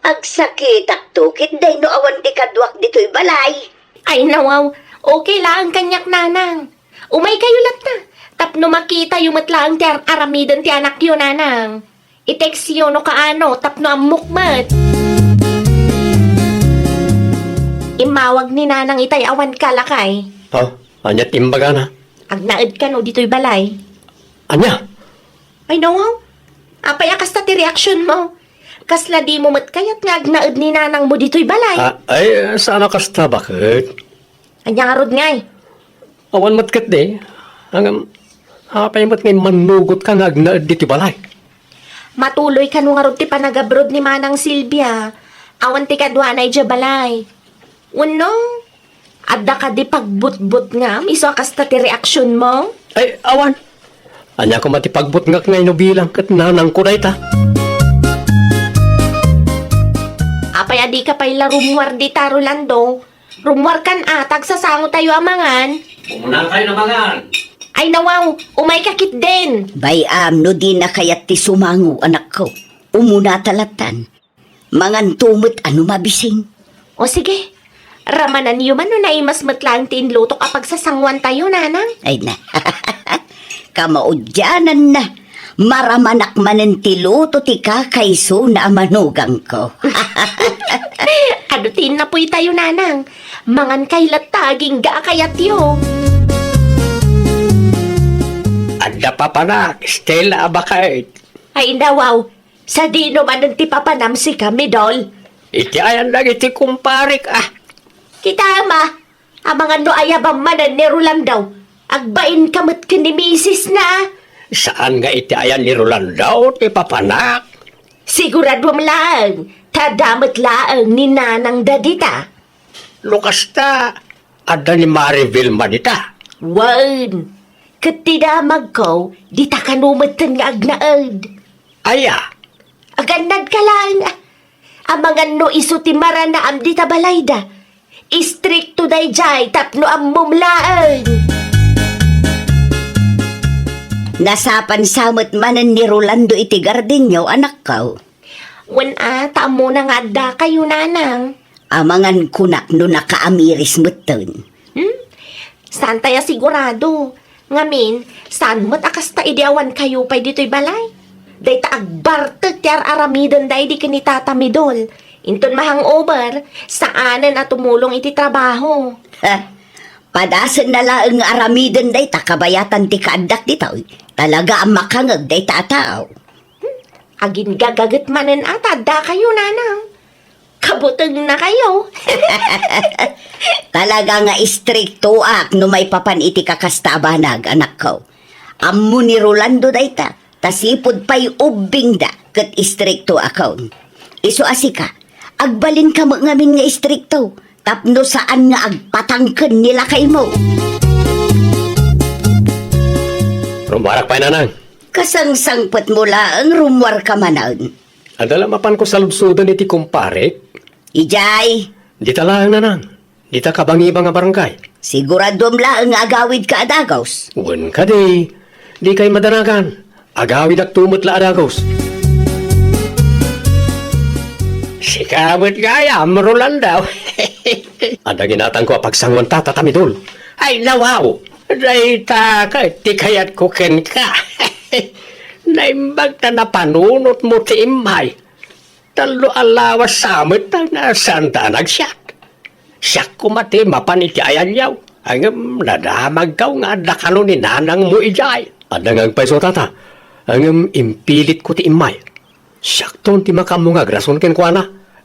Agsakitakto ket dayno awan ti kaduak ditoy balay. Ay, nawaw, okay laeng kaniak, nanang. Umaykayo latta, tapno makitayo met laeng ti ar-aramiden ti anakyo, nanang. I-textyo no kaano, tapno ammok met. Immawag ni nanang itay awan ka, lakay. Ha? Ania ti imbagana? Agnaed kano ditoy balay? Ania? Ay, nawaw. Apay a kasta ti reaksionmo? Kasla dimo met kayat nga agnaed ni nanangmo ditoy balay? Ah, ay, saan a kasta, baket? Ania ngarud ngay? Awan met ketdi. Ngem, apay met nga immannugotka nga agnaed ditoy balay? Matuloy kano ngarud ti panagabroad ni Manang Silvia. Awan ti kaduana idiay balay. Wenno, adda kadi pagbutbutngam isu a kasta ti reaksionmo? Ay, awan. Ania koma ti pagbutngak nga inubilang ket nanangko dayta? Apay a dika pay la rummuar dita, Rolando? Rummuarkan a, ta agsasangotayo a mangan. Umunatayon a mangan. Ay, nawaw, umayka ketdin. Bay-am no dina kayat ti sumango, anakko. Umunata lattan. Manganto met a no mabising. O sige, ramananyo man no naimas met laeng ti inlutok a pagsasangoantayo, nanang. Ay na. Kamaudiananna, maramanak manen ti luto ti kakaisuna a manugangko. Adu ti innapoytayo, nanang? Mangankay latta agingga a kayatyo. Adda papanak, Stella a baket. Ay, nawaw, sadino manen ti papanam sika, Midol? Iti ayan dagiti kumparek, ah. Kitam a, amangan no ayabam manen ni Rolando. Agbainka met ken ni misisna. Saan nga iti ayan ni Rolando ti papanak? Siguraduam laeng, ta adda met laeng ni nanangda dita. No kasta, adda ni Maribel man ita. Wen, ket ti damagko, dita kano metten nga agnaed. Aya? Agannadka laeng, ah. Amangan no isu ti maranaam dita balayda. Istrikto daydiay tapno ammom laeng. Nasapan sa met manen ni Rolando iti gardenyo, anakko. Wen a, ta ammona nga addakayo, nanang. Amangan kunak no nakaamiris metten. Hmm? Saantay a sigurado. Ngamin, saan met a kasta idi awankayo pay ditoy balay? Dayta agbartek ti ar-aramidenda idi ken ni Tata Midol. Inton ma-hangover, saanen a tumulong iti trabaho. Ha? Padasenna laeng nga aramiden dayta kabayatan ti kaaddak ditoy. Talaga a makangeg dayta a tao. Hmm? Aginggagaget manen a ta addakayo, nanang. Kabutengnakayo. Talaga nga istriktoak no maipapan iti kakasta a banag, anakko. Ammo ni Rolando dayta, ta sipud pay ubbingda ket istriktoakon. Isu a sika, agbalinka met ngamin nga istrikto, tapno saan nga agpatangken ni lakaymo. Rummuarak pay, nanang. Kasangsangpetmo laeng rummuarka manen. Adda la mapanko saludsoden iti kumparek? Idiay. Dita laeng, nanang. Dita kabangibang a barangay. Siguraduam laeng nga agawidka a dagus. Wen kadi, dikay madanagan. Agawidakto met la a dagus. Sika met gayam, Rolando. Adda ginatangko a pagsangoan, Tata Midol. Ay, nawaw. Dayta ket ti kayatko kenka. Naimbag ta napanunotmo ti immay. Tallo a lawas sa met nga saanta a nagsiak. Siak koma ti mapan iti ayanyo. Ngem nadamagko nga adda kano ni nanangmo idiay. Adda nga agpayso, tata. Ngem impilitko ti immay. Siakton ti makaammo nga agrason kenkuana.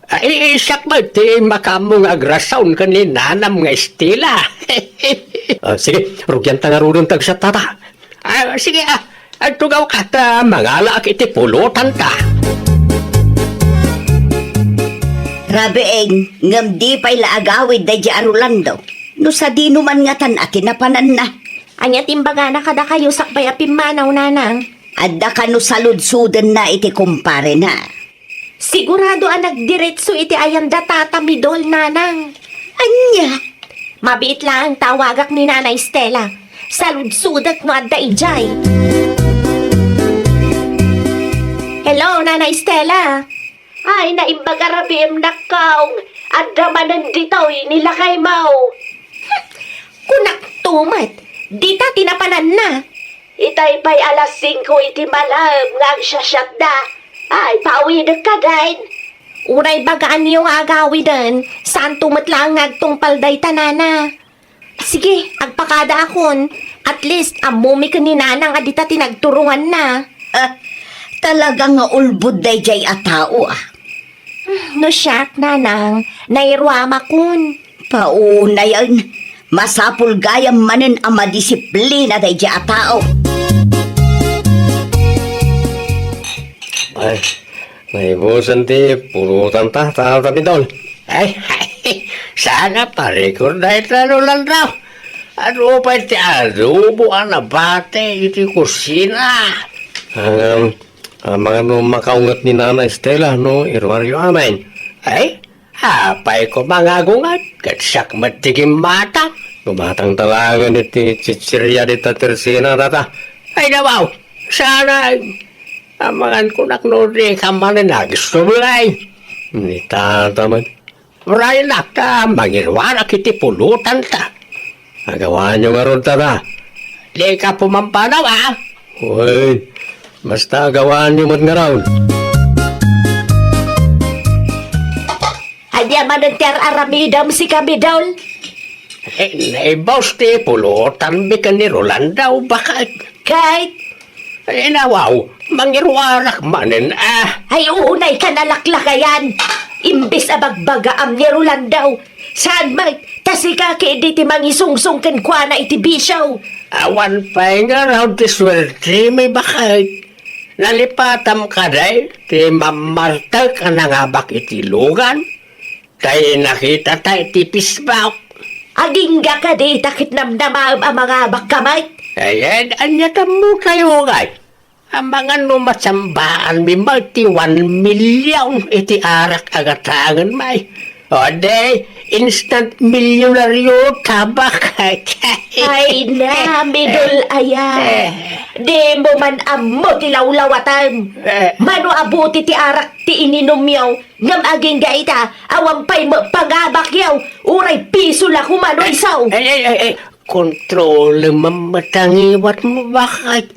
Ay, siak met ti makaammo nga agrason ken ni nanam nga Estela. Ah, sige, rugianta ngaruden ti agsiat, tata. Ah, sige, ah. Agtugawka ta mangalaak iti pulotanta. Rabiin, ngem di pay la agawid daydi a Rolando. No sadino man ngatan a ti napananna? Ania ti imbagana kadakayo sakbay a pimmanaw, nanang? Adda kano saludsodenna iti kumparena. Sigurado a nagdiretso iti ayanda Tata Midol, Nanang. Ania? Mabiit laeng tawagak ni Nanay Stella. Saludsodek no adda idiay. Hello, Nanay Stella. Ay, naimbag a rabiim, nakkaw. Adda manen ditoy ni lakaymo. Kunak to met, dita ti napananna. Itay pay alas singko iti malem nga agsiasiatda. Ay, paawidek kadin. Uray bagaanyo nga agawiden, saanto met laeng nga agtungpal dayta, Nana. Sige, agpakadaakon. At least, ammomi ken ni Nanang a dita ti nagturonganna. Ah, talaga nga ulbod daydiay a tao, ah. No siak, Nanang, nairuamakon. Paunayen, masapul gayam manen a madisiplina daydiay a tao. Ay, naibusen ti pulotanta, Tata Midol. Ay, ay, saan a parikor dayta, Rolando. Adu pay ti adobo a nabati iti kusina. Um, amangan no makaunget ni Nana Estela no iruaryo amin. Ay, apay ko mangagungat, ket siak met ti gimmata. Gumatang talaga iti chichirya dita Tersina, Tata. Ay, nawaw, sana, amangan ko nak no di ka manen agistublay. Ni Tata met. Uray nak ta mangiruarak iti pulotanta. Agawanyo ngarud, Tata. Di ka pumampanaw, a? Uy, basta agawanyo met ngarud. Ania manen ti ar-aramidem, sika, Midol? Eh, naibus ti pulotami ken ni Rolando, baket. Ket? Eh, nawaw, mangiruarak manen, a. Ay, unay ka nalaklakayan. Imbes a bagbagaam ni Rolando, saan met, ta sika ketdi ti mangisungsong kenkuana iti bisio. Awan pay ngarud ti suertemi, baket. Nalipatam kadi ti mammartek a nangabak iti lugan. Tay nakitata iti Facebook. Agingga kadi ta ket namnamaem a mangabakka met? Ayan, ania tammo kayo, ngay? Amangan no matsambaanmi met ti one million iti arak a gatangen, may. O, di, instant milyonaryo, tabak. Ay na, Midol aya. Eh. Di mo man ammo ti lawlawatam. Eh. Mano a buti ti arak ti ininumyo, ngem agingga ita, awan pay met pangabakyo, uray piso la koma no isu. Ay, ay, ay, ay. Kontrolem met ti ngiwatmo, baket.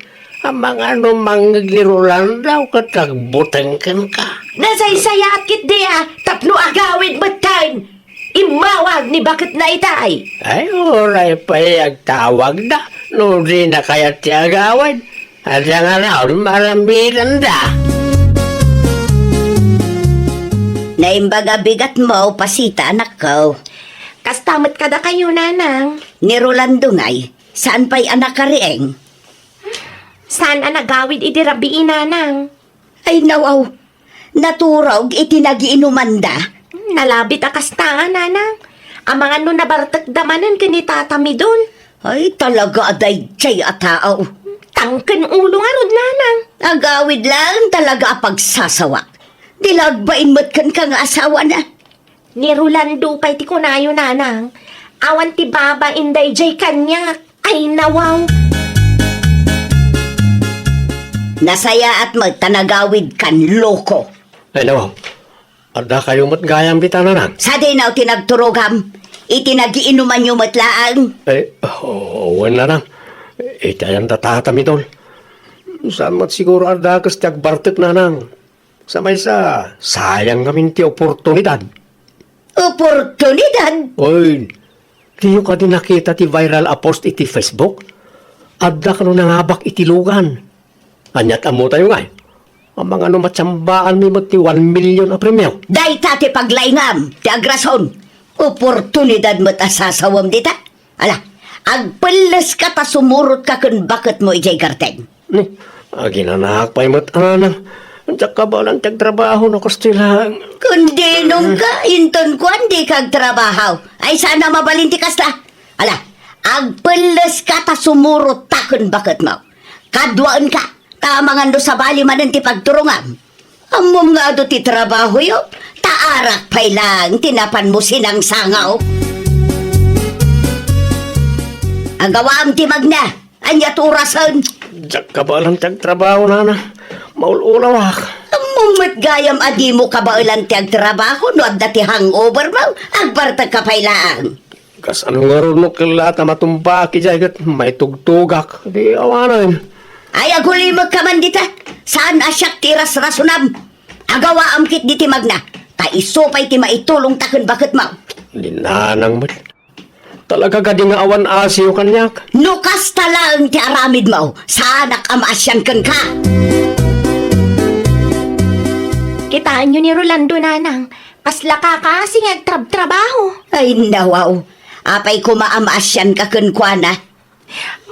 Amangan no mangngeg ni Rolando ket agbuteng kenka. Nasaysayaat ketdi a tapno agawid metten. Immawag ni baketna itay. Ay, uray pay agtawagda no dina kayat ti agawid. Adda ngarud, maramidanda. Naimbag a bigatmo, Pasita, anakko. Kasta met kadakayo, Nanang. Ni Rolando ngay, saan pay a nakariing? Saan a nagawid idi rabii, Nanang. Ay, nawaw. Naturog iti nagiinumanda. Hmm, nalabit a kasta, Nanang. Amangan no nabartekda manen ken ni Tata Midol. Ay, talaga a daydiay a tao. Tangken ulo ngarud, Nanang. Agawid laeng talaga a pagsasawak. Di la agbain met kenka nga asawana. Ni Rolando pay ti kunayo, Nanang. Awan ti babain daydiay kaniak. Ay, nawaw. Nasayaat met ta nagawid kan loko. Ay, nawaw. Adda kayo met gayam dita, Nanang? Sadino ti nagturogam? Iti nagiinumanyo met laeng? Ay, o-, wen, Nanang. Iti ayan ta Tata Midol. Saan met siguro adda kas ti agbartek, Nanang. Sa maysa, sayang ngamin ti oportunidad. Oportunidad? Oy, diyo kadi nakita ti viral a post iti Facebook? Adda kano nangabak iti lugan. Aniat ammo tayo ngay? Amangan no matsambaanmi met ti one million a premio. Dayta ti paglaingam, ti agrason. Oportunidad met a sasawem dita. Ala, agpelleska ta sumurotka ken baketmo idiay garden. Ni, aginanaak pay met, Nanang. Diak kabaelan ti agtrabaho no kasta laeng. Kundi nungka, inton kuan dika agtrabaho. Ay, saan a mabalin ti kasta. Ala, agpelleska ta sumurotka ken baketmo. Kaduaenka, Ta amangan no sabali manen ti pagturongam. Ammom nga adu ti trabahoyo, ta arak pay laeng ti napanmo sinangsangaw. Agawaam ti magna, ania ti orasen? Diak kabaelan ti agtrabaho, nana. Maul-ulawak. Ammom met gayam a dimo kabaelan ti agtrabaho no adda ti hangover mo, agbartekka pay laeng. Kasano ngarud no kella ta matumbaak idiay ket maitugtugak? Di awanen. Ay, agulimekka man dita. Saan a siak ti irasrasonam? Agawaam ketdi ti magna. Ta isu pay ti maitulongta ken baketmo. Di nanang met. Talaga kadi nga awan asiyo kaniak? No kasta laeng ti aramidmo, saanak a maasian kenka. Kitaenyo ni Rolando, nanang. Kasla kakaasi nga agtrabtrabaho. Ay, nawaw. Apay koma a maasianka kenkuana?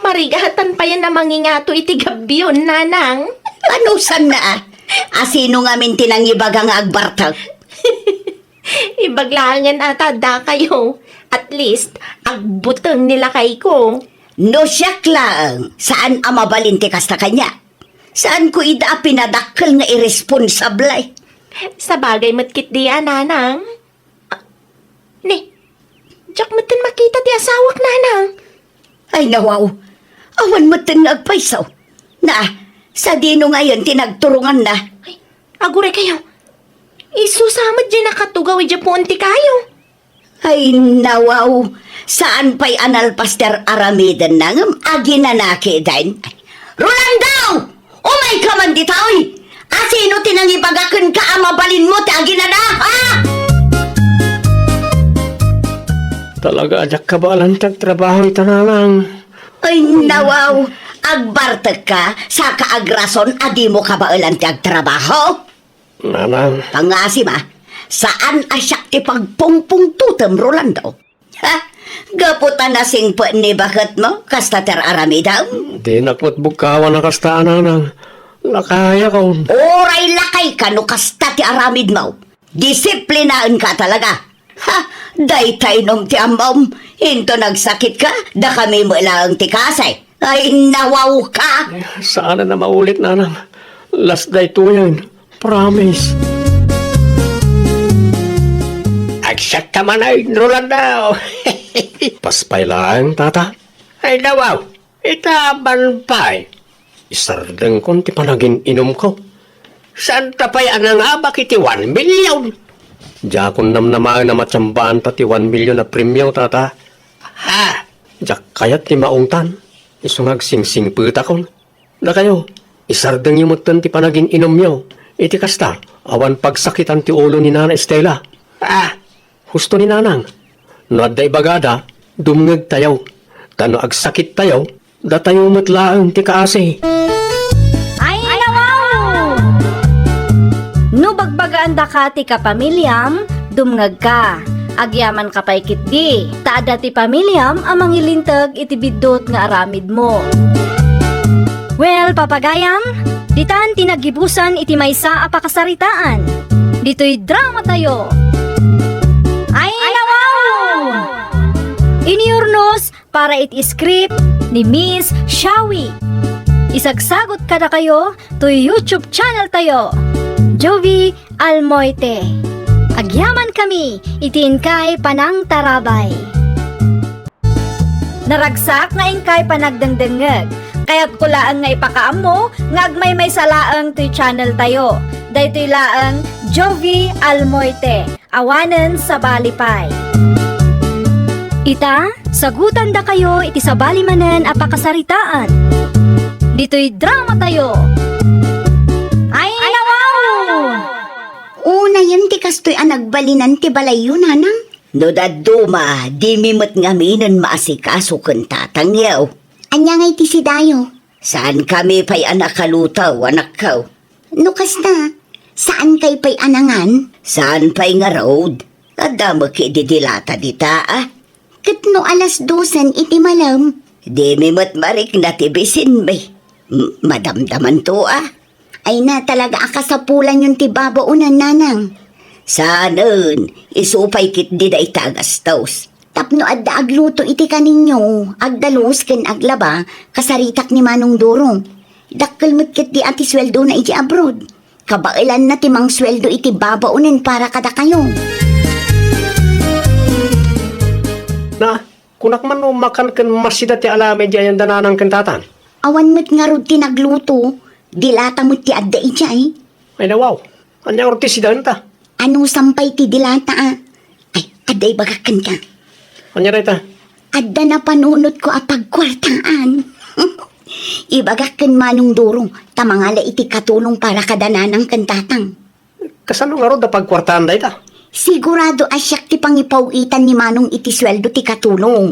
Marigatan payen a mangingato iti gabbion, nanang. Anusanna a? Asino ngamin ti nangibaga nga agbartek? Ibaglaangan ata dakayo. At least, agbuteng ni lakayko. No siak laeng, saan a mabalin ti kasta kaniak. Saanko ida a pinadakkel nga irresponsable. Sabagay met ketdi a, nanang. Ah, ni, diak metten makita ti asawak, nanang. Ay, nawaw. Awan metten nga agpayso. Na, sadino ngayen ti nagturonganna? Ay, aguraykayo. Isu sa met diay nakatugaw idiay puon ti kayo. Ay, nawaw. Saan pay a nalpas ti ar-aramidenna ngem aginana ketdin. Rolando! Umayka man ditoy! Asino ti nangibaga kenka a mabalinmo ti aginana, ha? Talaga a diak kabaelan ti agtrabaho ita, nanang. Ay, nawaw. Agbartekka, saka agrason a dimo kabaelan ti agtrabaho? Nanang. Pangasim a, saan a siak ti pagpungpungtotem, Rolando. Ha? Gapu ta nasingpet ni baketmo, kasta ti ar-aramidem? Dinak met bugkawan a kasta, nanang. Lakayakon. Uray lakayka no kasta ti aramidmo. Disiplinaenka talaga. Ha? Dayta inum ti ammom. Inton agsakitka, dakami met laeng ti kaasi. Ay, nawawka! Saan a maulit, nanang. Last daytoyen. Promise. Agsakta manen, Rolando. Paspay laeng, tata. Ay, nawaw. Ita, ban pay. Isardengkon ti panagin-inumko. Saanta pay a nangabak iti one million? Diakon namnamaen a matsambaan ta ti one million a premio, tata. Ha? Diak kayat ti maungtan. Isu nga agsingsingpetakon. Dakayo, isardengyo metten ti panagin-inumyo. Iti kasta, awan pagsakitan ti ulo ni Nana Estela. Ah, husto ni Nanang. No adda ibagada, dumngegtayo. Ta no agsakittayo, datayo met laeng ti kaasi. Ay, nawaw! No bagbagaan daka ti kapamiliam, dumngegka. Agyamanka pay ketdi, ta adda ti pamiliam a mangilinteg iti biddut nga aramidmo. Well, papagayam, ditan ti naggibusan iti maysa a pakasaritaan. Ditoy dramatayo. Ay, nawaw! Iniurnos para iti script ni Miss Shawi. Isagsagot kadakayo toy YouTube channel tayo, Jovie Almoite. Agyaman kami iti inkay panangtarabay. Naragsak nga inkay panagdengdengngeg. Kayatko laeng nga ipakaammo nga agmaymaysa laeng toy channel tayo. Daytoy laeng Jovie Almoite. Awanen sabali pay. Ita, sagutandakayo iti sabali manen a pakasaritaan. Ditoy dramatayo. Ay, nawaw! Unayen ti kastoy a nagbalinan ti balayyo, nanang? No dadduma, dimi met ngaminen maasikaso ken tatangyo. Ania ngay ti sidayo? Saankami pay a nakaluto, anakko. No kasta, saankay pay a nangan? Saan pay ngarud? Adda met idi dilata dita, a? Ket no alas dosen iti malem? Dimi met marikna ti bisinmi. M-, madamdamanto, a? Ay na, talaga a kasapulanyon ti babaonen, nanang. Saanen, isu pay ketdi dayta a gastos. Tapno adda agluto iti kaninyo, agdalus ken aglaba, kasaritak ni Manong Duro. Dakkel met ketdi a ti sueldona idiay abroad. Kabaelanna ti mangsueldo iti babaonen para kadakayo. Na, kunak man no makan ken masida ti alamid idiay ayan da nanang ken tatang? Awan met ngarud ti nagluto, dilata met ti adda idiay. Ay, nawaw. Ania ngarud ti sidaenta? Anusam pay ti dilata a? Ay, adda ibagak kenka. Ania dayta? Adda napanunotko a pagkuartaan. Ibagak ken Manong Duro, ta mangala iti katulong para kada nanang ken tatang. Kasano ngarud a pagkuartaan dayta? Sigurado a siak ti pangipaw-itan ni Manong iti sueldo ti katulong.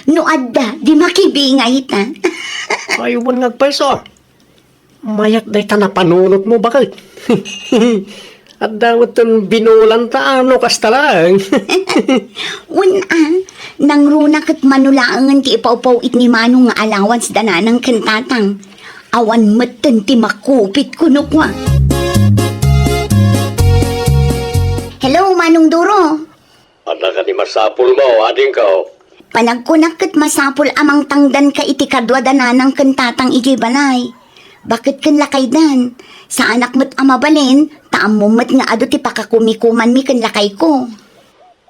No adda, di makibingayta. Ay, wen nga agpayso. Mayat dayta napanunotmo, baket. Adda met ton binulanta, a, no kasta laeng. Wen a, nangruna ket mano laengen ti ipawpaw-it ni Manong nga allowance da nanang ken tatang. Awan metten ti makupit kuno kua. Hello, Manong Duro. Adda kadi masapulmo, adingko? Panagkunak ket masapul a mangtangdanka iti kadua da nanang ken tatang idiay balay. Baket ken lakaydan, saanak met a mabalin, ta ammom met nga adu ti pakakumikumanmi ken lakayko.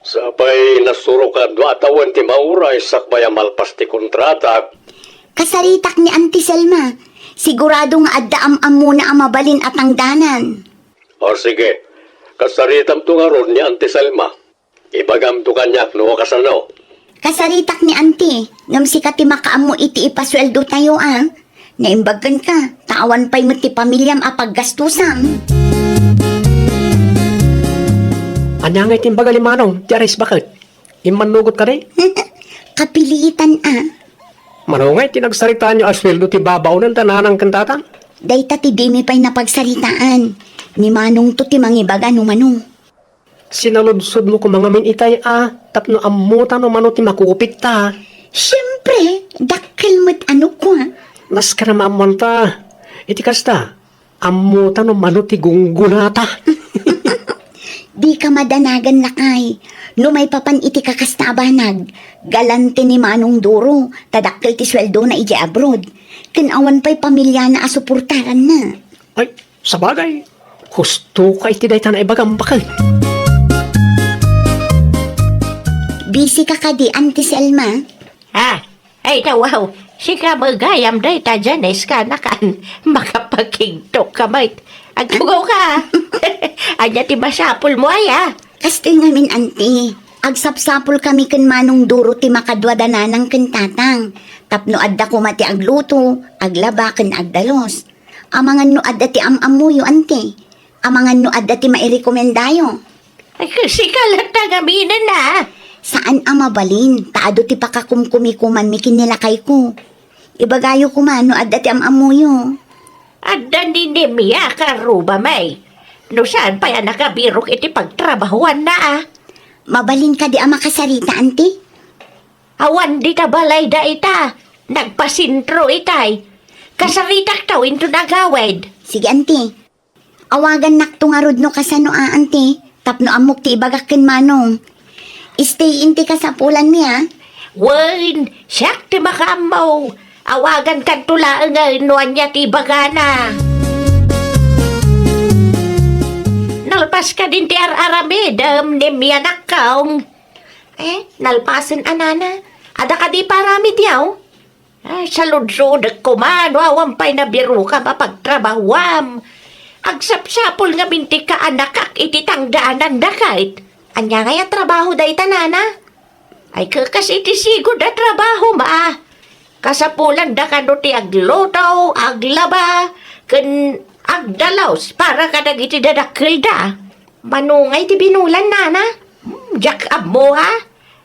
Sapay nasuroka dua a tawen ti mauray sakbay a malpas ti kontratak. Kasaritak ni Auntie Selma. Sigurado nga adda am-ammona a mabalin a tangdanan. O sige, kasaritamto ngarud ni Auntie Selma. Ibagamto kaniak no kasano. Kasaritak ni Auntie, ngem sika ti makaammo iti ipasueldotayo a. Naimbag kenka, ta awan pay met ti pamiliam a paggastusam. Ania ngay ti imbaga ni Manong, ti aris baket? Immannugot kadi? Kapilitan a. Mano ngay ti nagsaritaanyo a sueldo ti babaonen da nanang ken tatang? Dayta ti dimi pay napagsaritaan. Ni Manongto ti mangibaga no mano. Sinaludsodmo koma ngamin itay a, tapno ammota no mano ti makupitta. Siempre, dakkel met a no kua. Nasken a maammoanta. Iti kasta, ammota no mano ti gunggonata. Dika madanagan, lakay. No maipapan iti kakasta a banag, galante ni Manong Duro, ta dakkel ti sueldona idiay abroad. Ken awan pay pamiliana a suportaranna. Ay, sabagay, husto ka iti dayta naibagam, baket. Busy ka kadi, Auntie Selma? Ah, ay, nawaw, sika met gayam dayta, Janice, kanakan, makapakigtok ka met. Agtugaw ka. Ania ti masapulmo, aya? Kastoy ngamin, Auntie. Agsapsapul kami ken Manong Duro ti makadua da nanang ken tatang. Tapno adda koma ti agluto, aglaba, ken agdalus. Amangan no adda ti am-ammoyo, Auntie. Amangan no adda ti mairekomendayo. Ay, sika latta ngaminen a. Saan a mabalin, ta adu ti pakakumkumikumanmi ken ni lakayko. Ibagayo koma no adda ti am-ammoyo. Adda ni Nemia ken Ruba, may. No saan pay a nakabirok iti pagtrabahoanna a. Mabalin kadi a makasarita, Auntie? Awan dita balayda ita. Nagpasentro itay. Kasaritakto inton agawid. Sige, Auntie. Awagannakto ngarud no kasano a, Auntie, tapno ammok ti ibagak ken Manong. Stay in ti kasapulanmi a. Wen, siak ti makaammo. Awagankanto laeng no ania ti ibagana. Nalpas kadin ti ar-aramidem, Nemia, anakko. Eh, nalpasen a, nana. Adda kadi paramidyo? Ay, saludsodek koma no awan pay nabirokam a pagtrabahoam. Agsapsapul ngamin ti kaanakak iti tangdanan da ket. Ania ngay a trabaho dayta, nana? Ay, kekas iti sigud a trabahom a. Kasapulan da kano ti agluto, aglaba, ken agdalus para kadagiti dadakkelda. Mano ngay ti binulan, nana? Hmm, diak ammo a.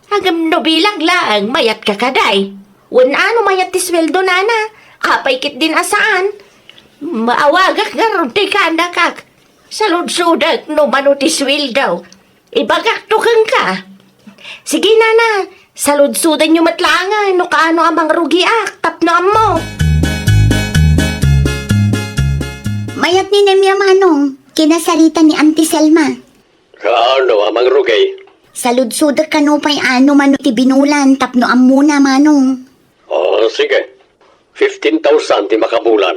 Ngem no bilang laeng, mayatka kadi. Wen a no mayat ti sueldo, nana. Apay ketdin a saan? Maawagak ngarud ti kaanakak. Saludsodek no mano ti sueldo. Ibagakto kenka. Sige, nana, saludsodenyo met laengen no kaano a mangrugiak tapno ammo. Mayat ni Nemia, Manong, kinasarita ni Auntie Selma. Kaano a mangrugi? Saludsodek kano pay a no mano ti binulan tapno ammona, Manong. Oh, sige. Fifteen thousand ti makabulan.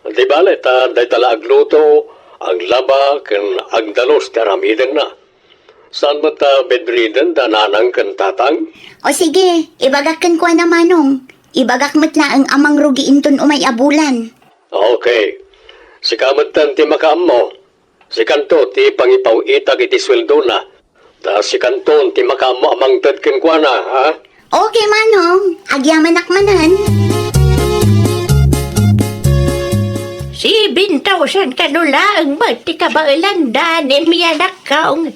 Di bale, ta dayta la agluto, aglaba, ken agdalus ti aramidenna. Saan met ta bedridden da nanang ken tatang? O sige, ibagak kenkuana, Manong. Ibagak met laeng a mangrugi inton umay a bulan. Okay. Sika metten ti makaammo. Sikanto ti pangipaw-itak iti sueldona. Ta sikanton ti makaammo a mangted kenkuana, ha? Okay, Manong. Agyamanak manen. Seven thousand kano laeng met ti kabaelan da ni Mianakkong.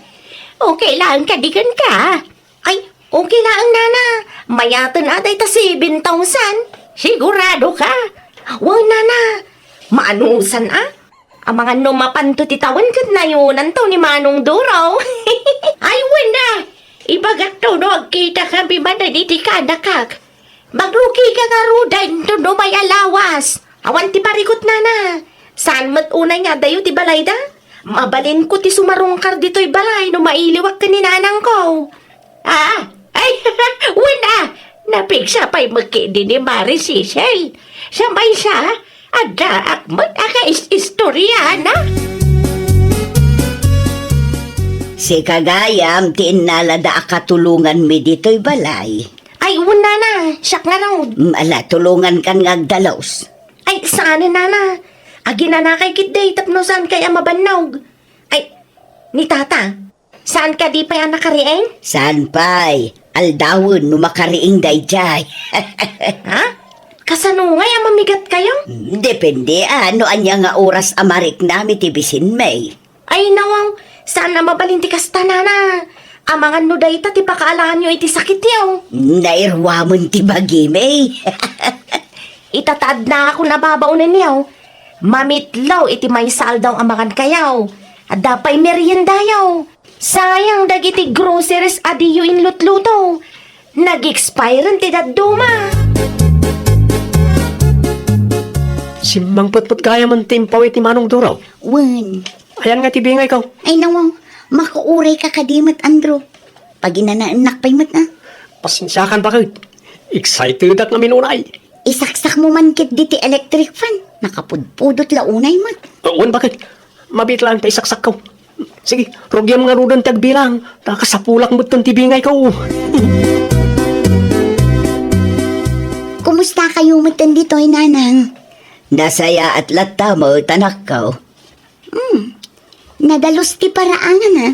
Okay laeng kadi kenka? Ay, okay laeng, Nana. Mayaten a dayta seven thousand. Sigurado ka? Wen, Nana. Maanusan a? Amangan no mapanto ti tawen ket nayonanto ni Manong Duro. Ay, wen a. Ibagakto no agkitakami manen iti kanakak. Magrukika ngaruden no umay a lawas. Awan ti parikut, Nana. Saan met unay nga adayo ti balayda? Mabalinko ti sumarungkar ditoy balay no mailiwak ken ni nanangko. Ah, ay, wen a, napigsa pay met ketdi ni Mari Cecil. Sa maysa, addaak met a kais-istoriana. Sika gayam ti innalada a katulonganmi ditoy balay. Ay, wen, Nana, siak ngarud. Mm, ala, tulongankan nga agdalus. Ay, saan, Nana. Aginanakay ketdi tapno saankay a mabannog. Ay, ni Tata, saan kadi pay a nakariing? Saan pay? Aldawen no makariing daydiay. Ha? Kasano ngay a mamigatkayo? Mm, depende, a, no ania nga oras a mariknam iti bisinmi. Ay, nawaw, saan a mabalin ti kasta, Nana. Amangan no dayta ti pakaalaanyo iti sakityo. Nairuamen ti bagimi. Ita ta adda a babaonenyo. Mamitlo iti maysa aldaw a makankayo. Adda pay meriendayo. Sayang dagiti groceries a diyo inlutluto. Nag-expiren ti dadduma. Simmangpetpet gayam ti impaw iti Manong Duro. Wen. Ayan nga ti bingayko. Ay, nawaw, makuurayka kadi met, Andrew. Paginanaennak pay met, a. Pasensiakan, baket. Excitedak ngamin unay. Isaksak mo man ketdi ti electric fan. Nakapudpudot la unay met. Wen, baket. Mabiit laeng ta isaksakko. Sige, rugiam ngaruden ti agbilang. Ta kasapulak metten ti bingayko. Kumustakayo metten ditoy, Nanang? Nasayaat latta met, anakko. Hmm. Nadalus ti paraangan, a.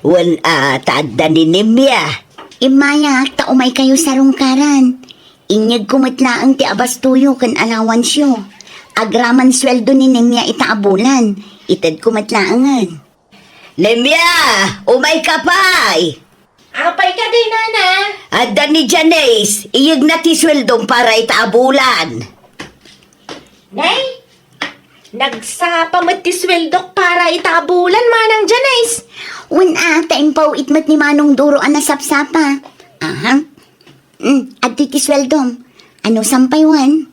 Wen a, ta adda ni Nimia. Immayak ta umaykayo sarungkaran. Inyegko met laeng ti abastoyo ken allowanceo. Agraman sueldo ni Nimia ita a bulan. Itedko met laengen. Nimia, umayka pay. Apay kadi, Nana? Adda ni Janice, iyegna ti sueldom para ita a bulan. Nay, nagsapa met ti sueldok para ita a bulan, Manang Janice. Wen a, ta impaw-it met ni Manong Duro a nasapsapa. Aha. Mm, adtoy ti sueldom. Ano sampay wen?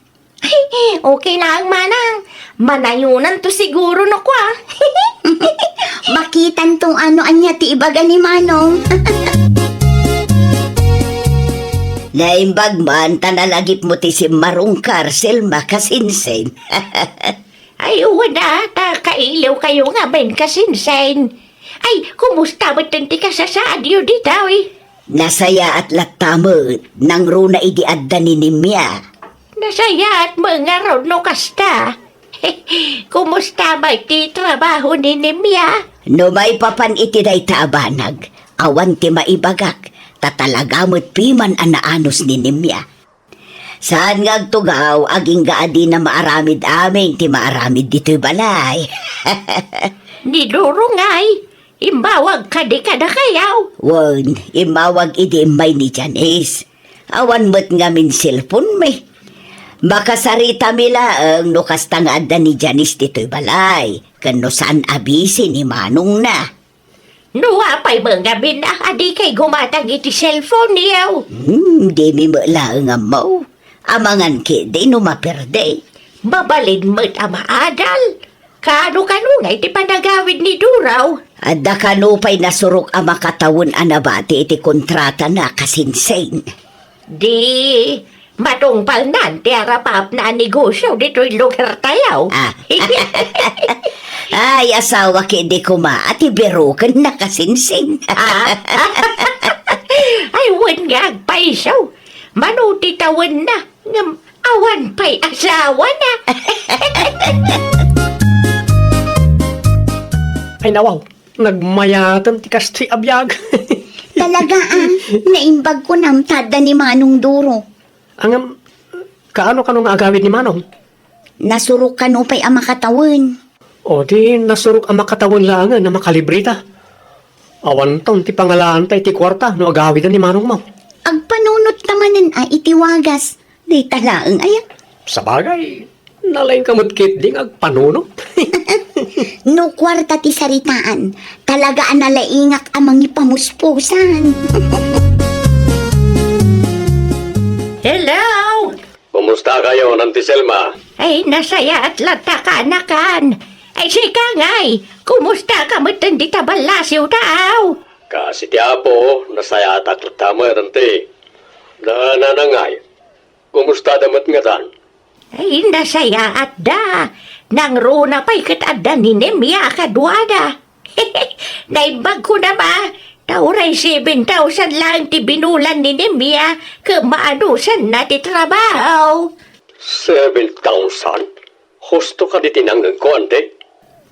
Okay laeng, Manang. Manayonanto siguro no kua. Makitanto no ania ti ibaga ni Manong. Naimbag man ta nalagipmo ti simmarungkar, Selma, kasinsin. Ay, wen a, ta kailiwkayo ngamin, kasinsin. Ay, kumusta metten ti kasasaadyo ditoy? Nasayaat latta met, nangruna idi adda ni Nimia. Nasayaat met ngarud no kasta. Kumusta met ti trabaho ni Nimia? No maipapan iti dayta a banag, awan ti maibagak, ta talaga met piman a naanus ni Nimia. Saan nga agtugaw, agingga a dina maaramid amin ti maaramid ditoy balay. Ni Duro ngay, immawag kadi kadakayo? Wen, immawag idi immay ni Janice. Awan met ngamin cellphone-mi. Makasaritami laeng no kasta nga adda ni Janice ditoy balay, ken no saan a busy ni manongna. No apay met ngamin a dikay gumatang iti cellphone-yo? Hmm, dimi met laeng ammo. Amangan ketdi no maperde. Mabalin met a maadal. Kano-kano ngay ti panagawid ni Duro? Adda kano pay nasurok a makatawen a nabati iti kontratana, kasinsin. Di, Matungpalnan ti arapapna a negosyo ditoy lugartayo. Ah. Ay, asawa ketdi koma a ti biroken nakasingsing. Ah. Ay, wen nga agpayso. Mano ti tawenna, ngem awan pay asawana. Ay, nawaw. Nagmayaten ti kastoy a biag. Talaga, ah. Naimbag kunam ta adda ni Manong Duro. Ngem, kaano kano nga agawid ni Manong? Nasurok kano pay a makatawen. O, di nasurok a makatawen laengen a makalibreta. Awanton ti pangalaanta iti kuarta no agawiden ni Manongmo. Agpanunot ta manen a iti wagas. Dayta laeng aya? Sabagay, nalaingka met ketdi nga agpanunot. No kuarta ti saritaan, talaga a nalaingak a mangipamuspusan. Hello! Kumusta kayo, Nanti Selma? Ay, nasayaat latta kanakan. Ay, sika ngay, kumusta ka met dita ballasiw ta aw? Kasi ti Apo, nasayaatak latta met, Nanti. Da, nanang ngay, kumusta da met ngatan? Ay, nasayaat da. Nangruna pay ket adda ni Nemia a kaduada. Naimbag ko na ma, ta uray seven thousand lang ti binulan ni Nemia, ket maanusan na ti trabaho. Seven thousand? Husto kadi ti nangngegko, ante?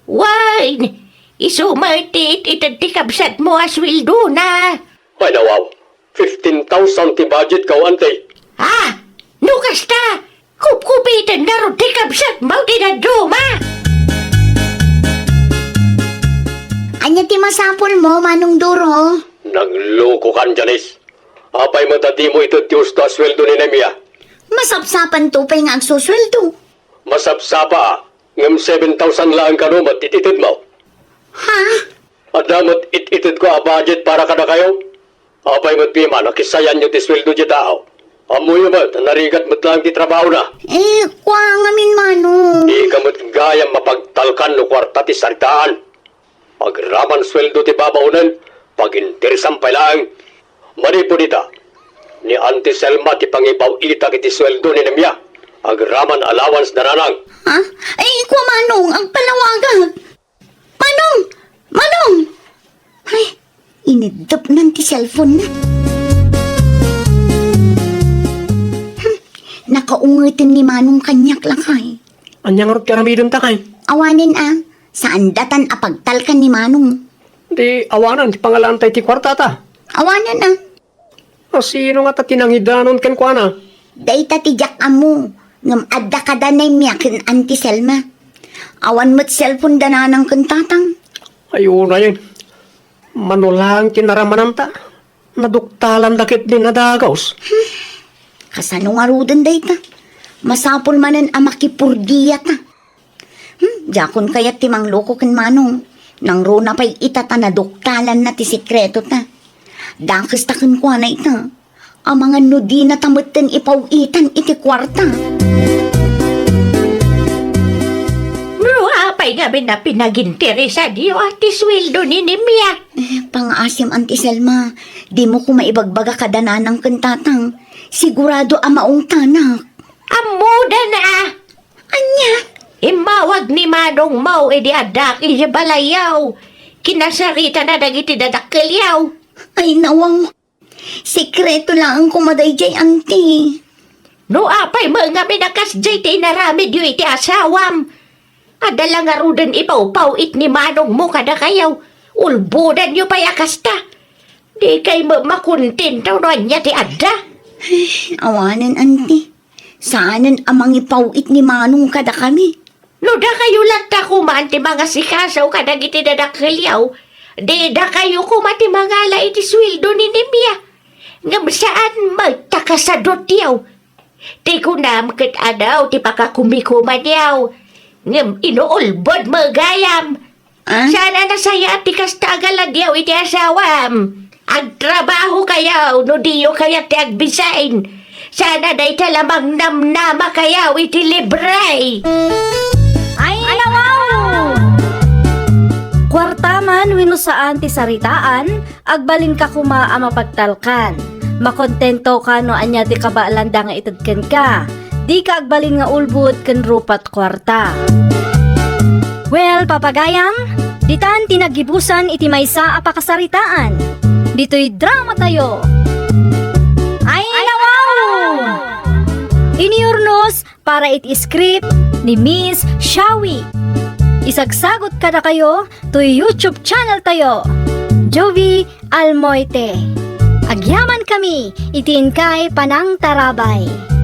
Wen, isu met ti it-ited ti kabsatmo a sueldona. Ay, nawaw, fifteen thousand ti budget ko, ante. Ah, no kasta, kupkupiten na rod ti kabsatmo ti dadduma. Ania ti masapulmo, Manong Duro? Naglokokan, Janice. Apay met a dimo ited ti husto a sueldo ni Nemia? Masapsapanto pay nga agsusueldo. Masapsapa, ngem seven thousand laeng kano met it-itedmo. Ha? Adda met it-itedko a budget para kadakayo. Apay met piman a kisayanyo ti sueldo ti tao? Ammoyo met a narigat met laeng ti trabahona. Eh, kua ngamin, Manong. Dika met gayam mapagtalkan no kuarta ti saritaan. Agraman sueldo ti babaonen, paginteresan pay laeng. Manipud ita, ni Auntie Selma ti pangibaw-itak iti sueldo ni Nemia. Agraman allowance da nanang. Ha? Ay, kua, Manong, agpalawagak. Manong! Manong! Ay, iniddepnan ti cellphone na. Hmm, nakaungeten ni Manong kaniak lakay. Ania ngarud ti aramidenta kay? Awanen a, saan datan a pagtalkan ni Manong. Di awanen ti pangalaanta iti kuartata. Awanen a. A, sino ngata ti nangidanon kenkuana? Dayta ti diak ammo, ngem adda kada Nemia ken Auntie Selma. Awan met cellphone da nanang ken tatang. Ay, unayen. Mano laeng ti naramananta? Naduktalanda ketdin a dagus. Hmm. Kasano ngaruden dayta? Masapul manen a makipurdiata. Hmm, diakon kayat ti mangloko ken Manong. Nangruna pay ita ta naduktalanna ti sekretota. Dakesta kenkuana ita. Amangan no dinata metten ipaw-itan iti kuarta. No apay ngamin a pinaginteresanyo a ti sueldo ni Nemia? Eh, pangaasim, Auntie Selma. Dimo koma ibagbaga kada nanang ken tatang. Sigurado a maungtanak. Ammoda na a. Ania? Immawag ni Manongmo idi addak idiay balayyo. Kinasaritana dagiti dadakkelyo. Ay, nawaw. Sekreto laeng koma daydiay, Auntie. No apay met ngamin a kasdiay ti inaramidyo iti asawam, adda la ngaruden ipawpaw-it ni Manongmo kadakayo. Ulbodanyo pay a kasta. Dikay met makontento no ania ti adda. Awanen, Auntie. Saanen a mangipaw-it ni Manong kadakami. No dakayo latta koma ti mangasikaso kadagiti dadakkelyo, di dakayo koma ti mangala iti sueldo ni Nemia. Ngem saan met ta kasadutyo. Ti kunam ket adu ti pakakumikumanyo, ngem inuulbod met gayam. Ah? Saan a nasayaat ti kasta a galadyo iti asawam. Agtrabahokayo no diyo kayat ti agbisin. Saan a dayta la mangnamnamakayo iti libre. Ay, nawaw! Kuarta man wenno saan ti saritaan, agbalinka koma a mapagtalkan. Makontentoka no ania ti kabaelanda nga ited kenka. Dika agbalin nga ulbod ken rupat kuarta. Well, papagayam, ditan ti naggibusan iti maysa a pakasaritaan. Ditoy dramatayo. Ay, nawaw! Iniurnos para iti script ni Miss Shawi. Isagsagot kadakayo toy YouTube channel tayo, Jovie Almoite. Agyaman kami iti inkay panangtarabay.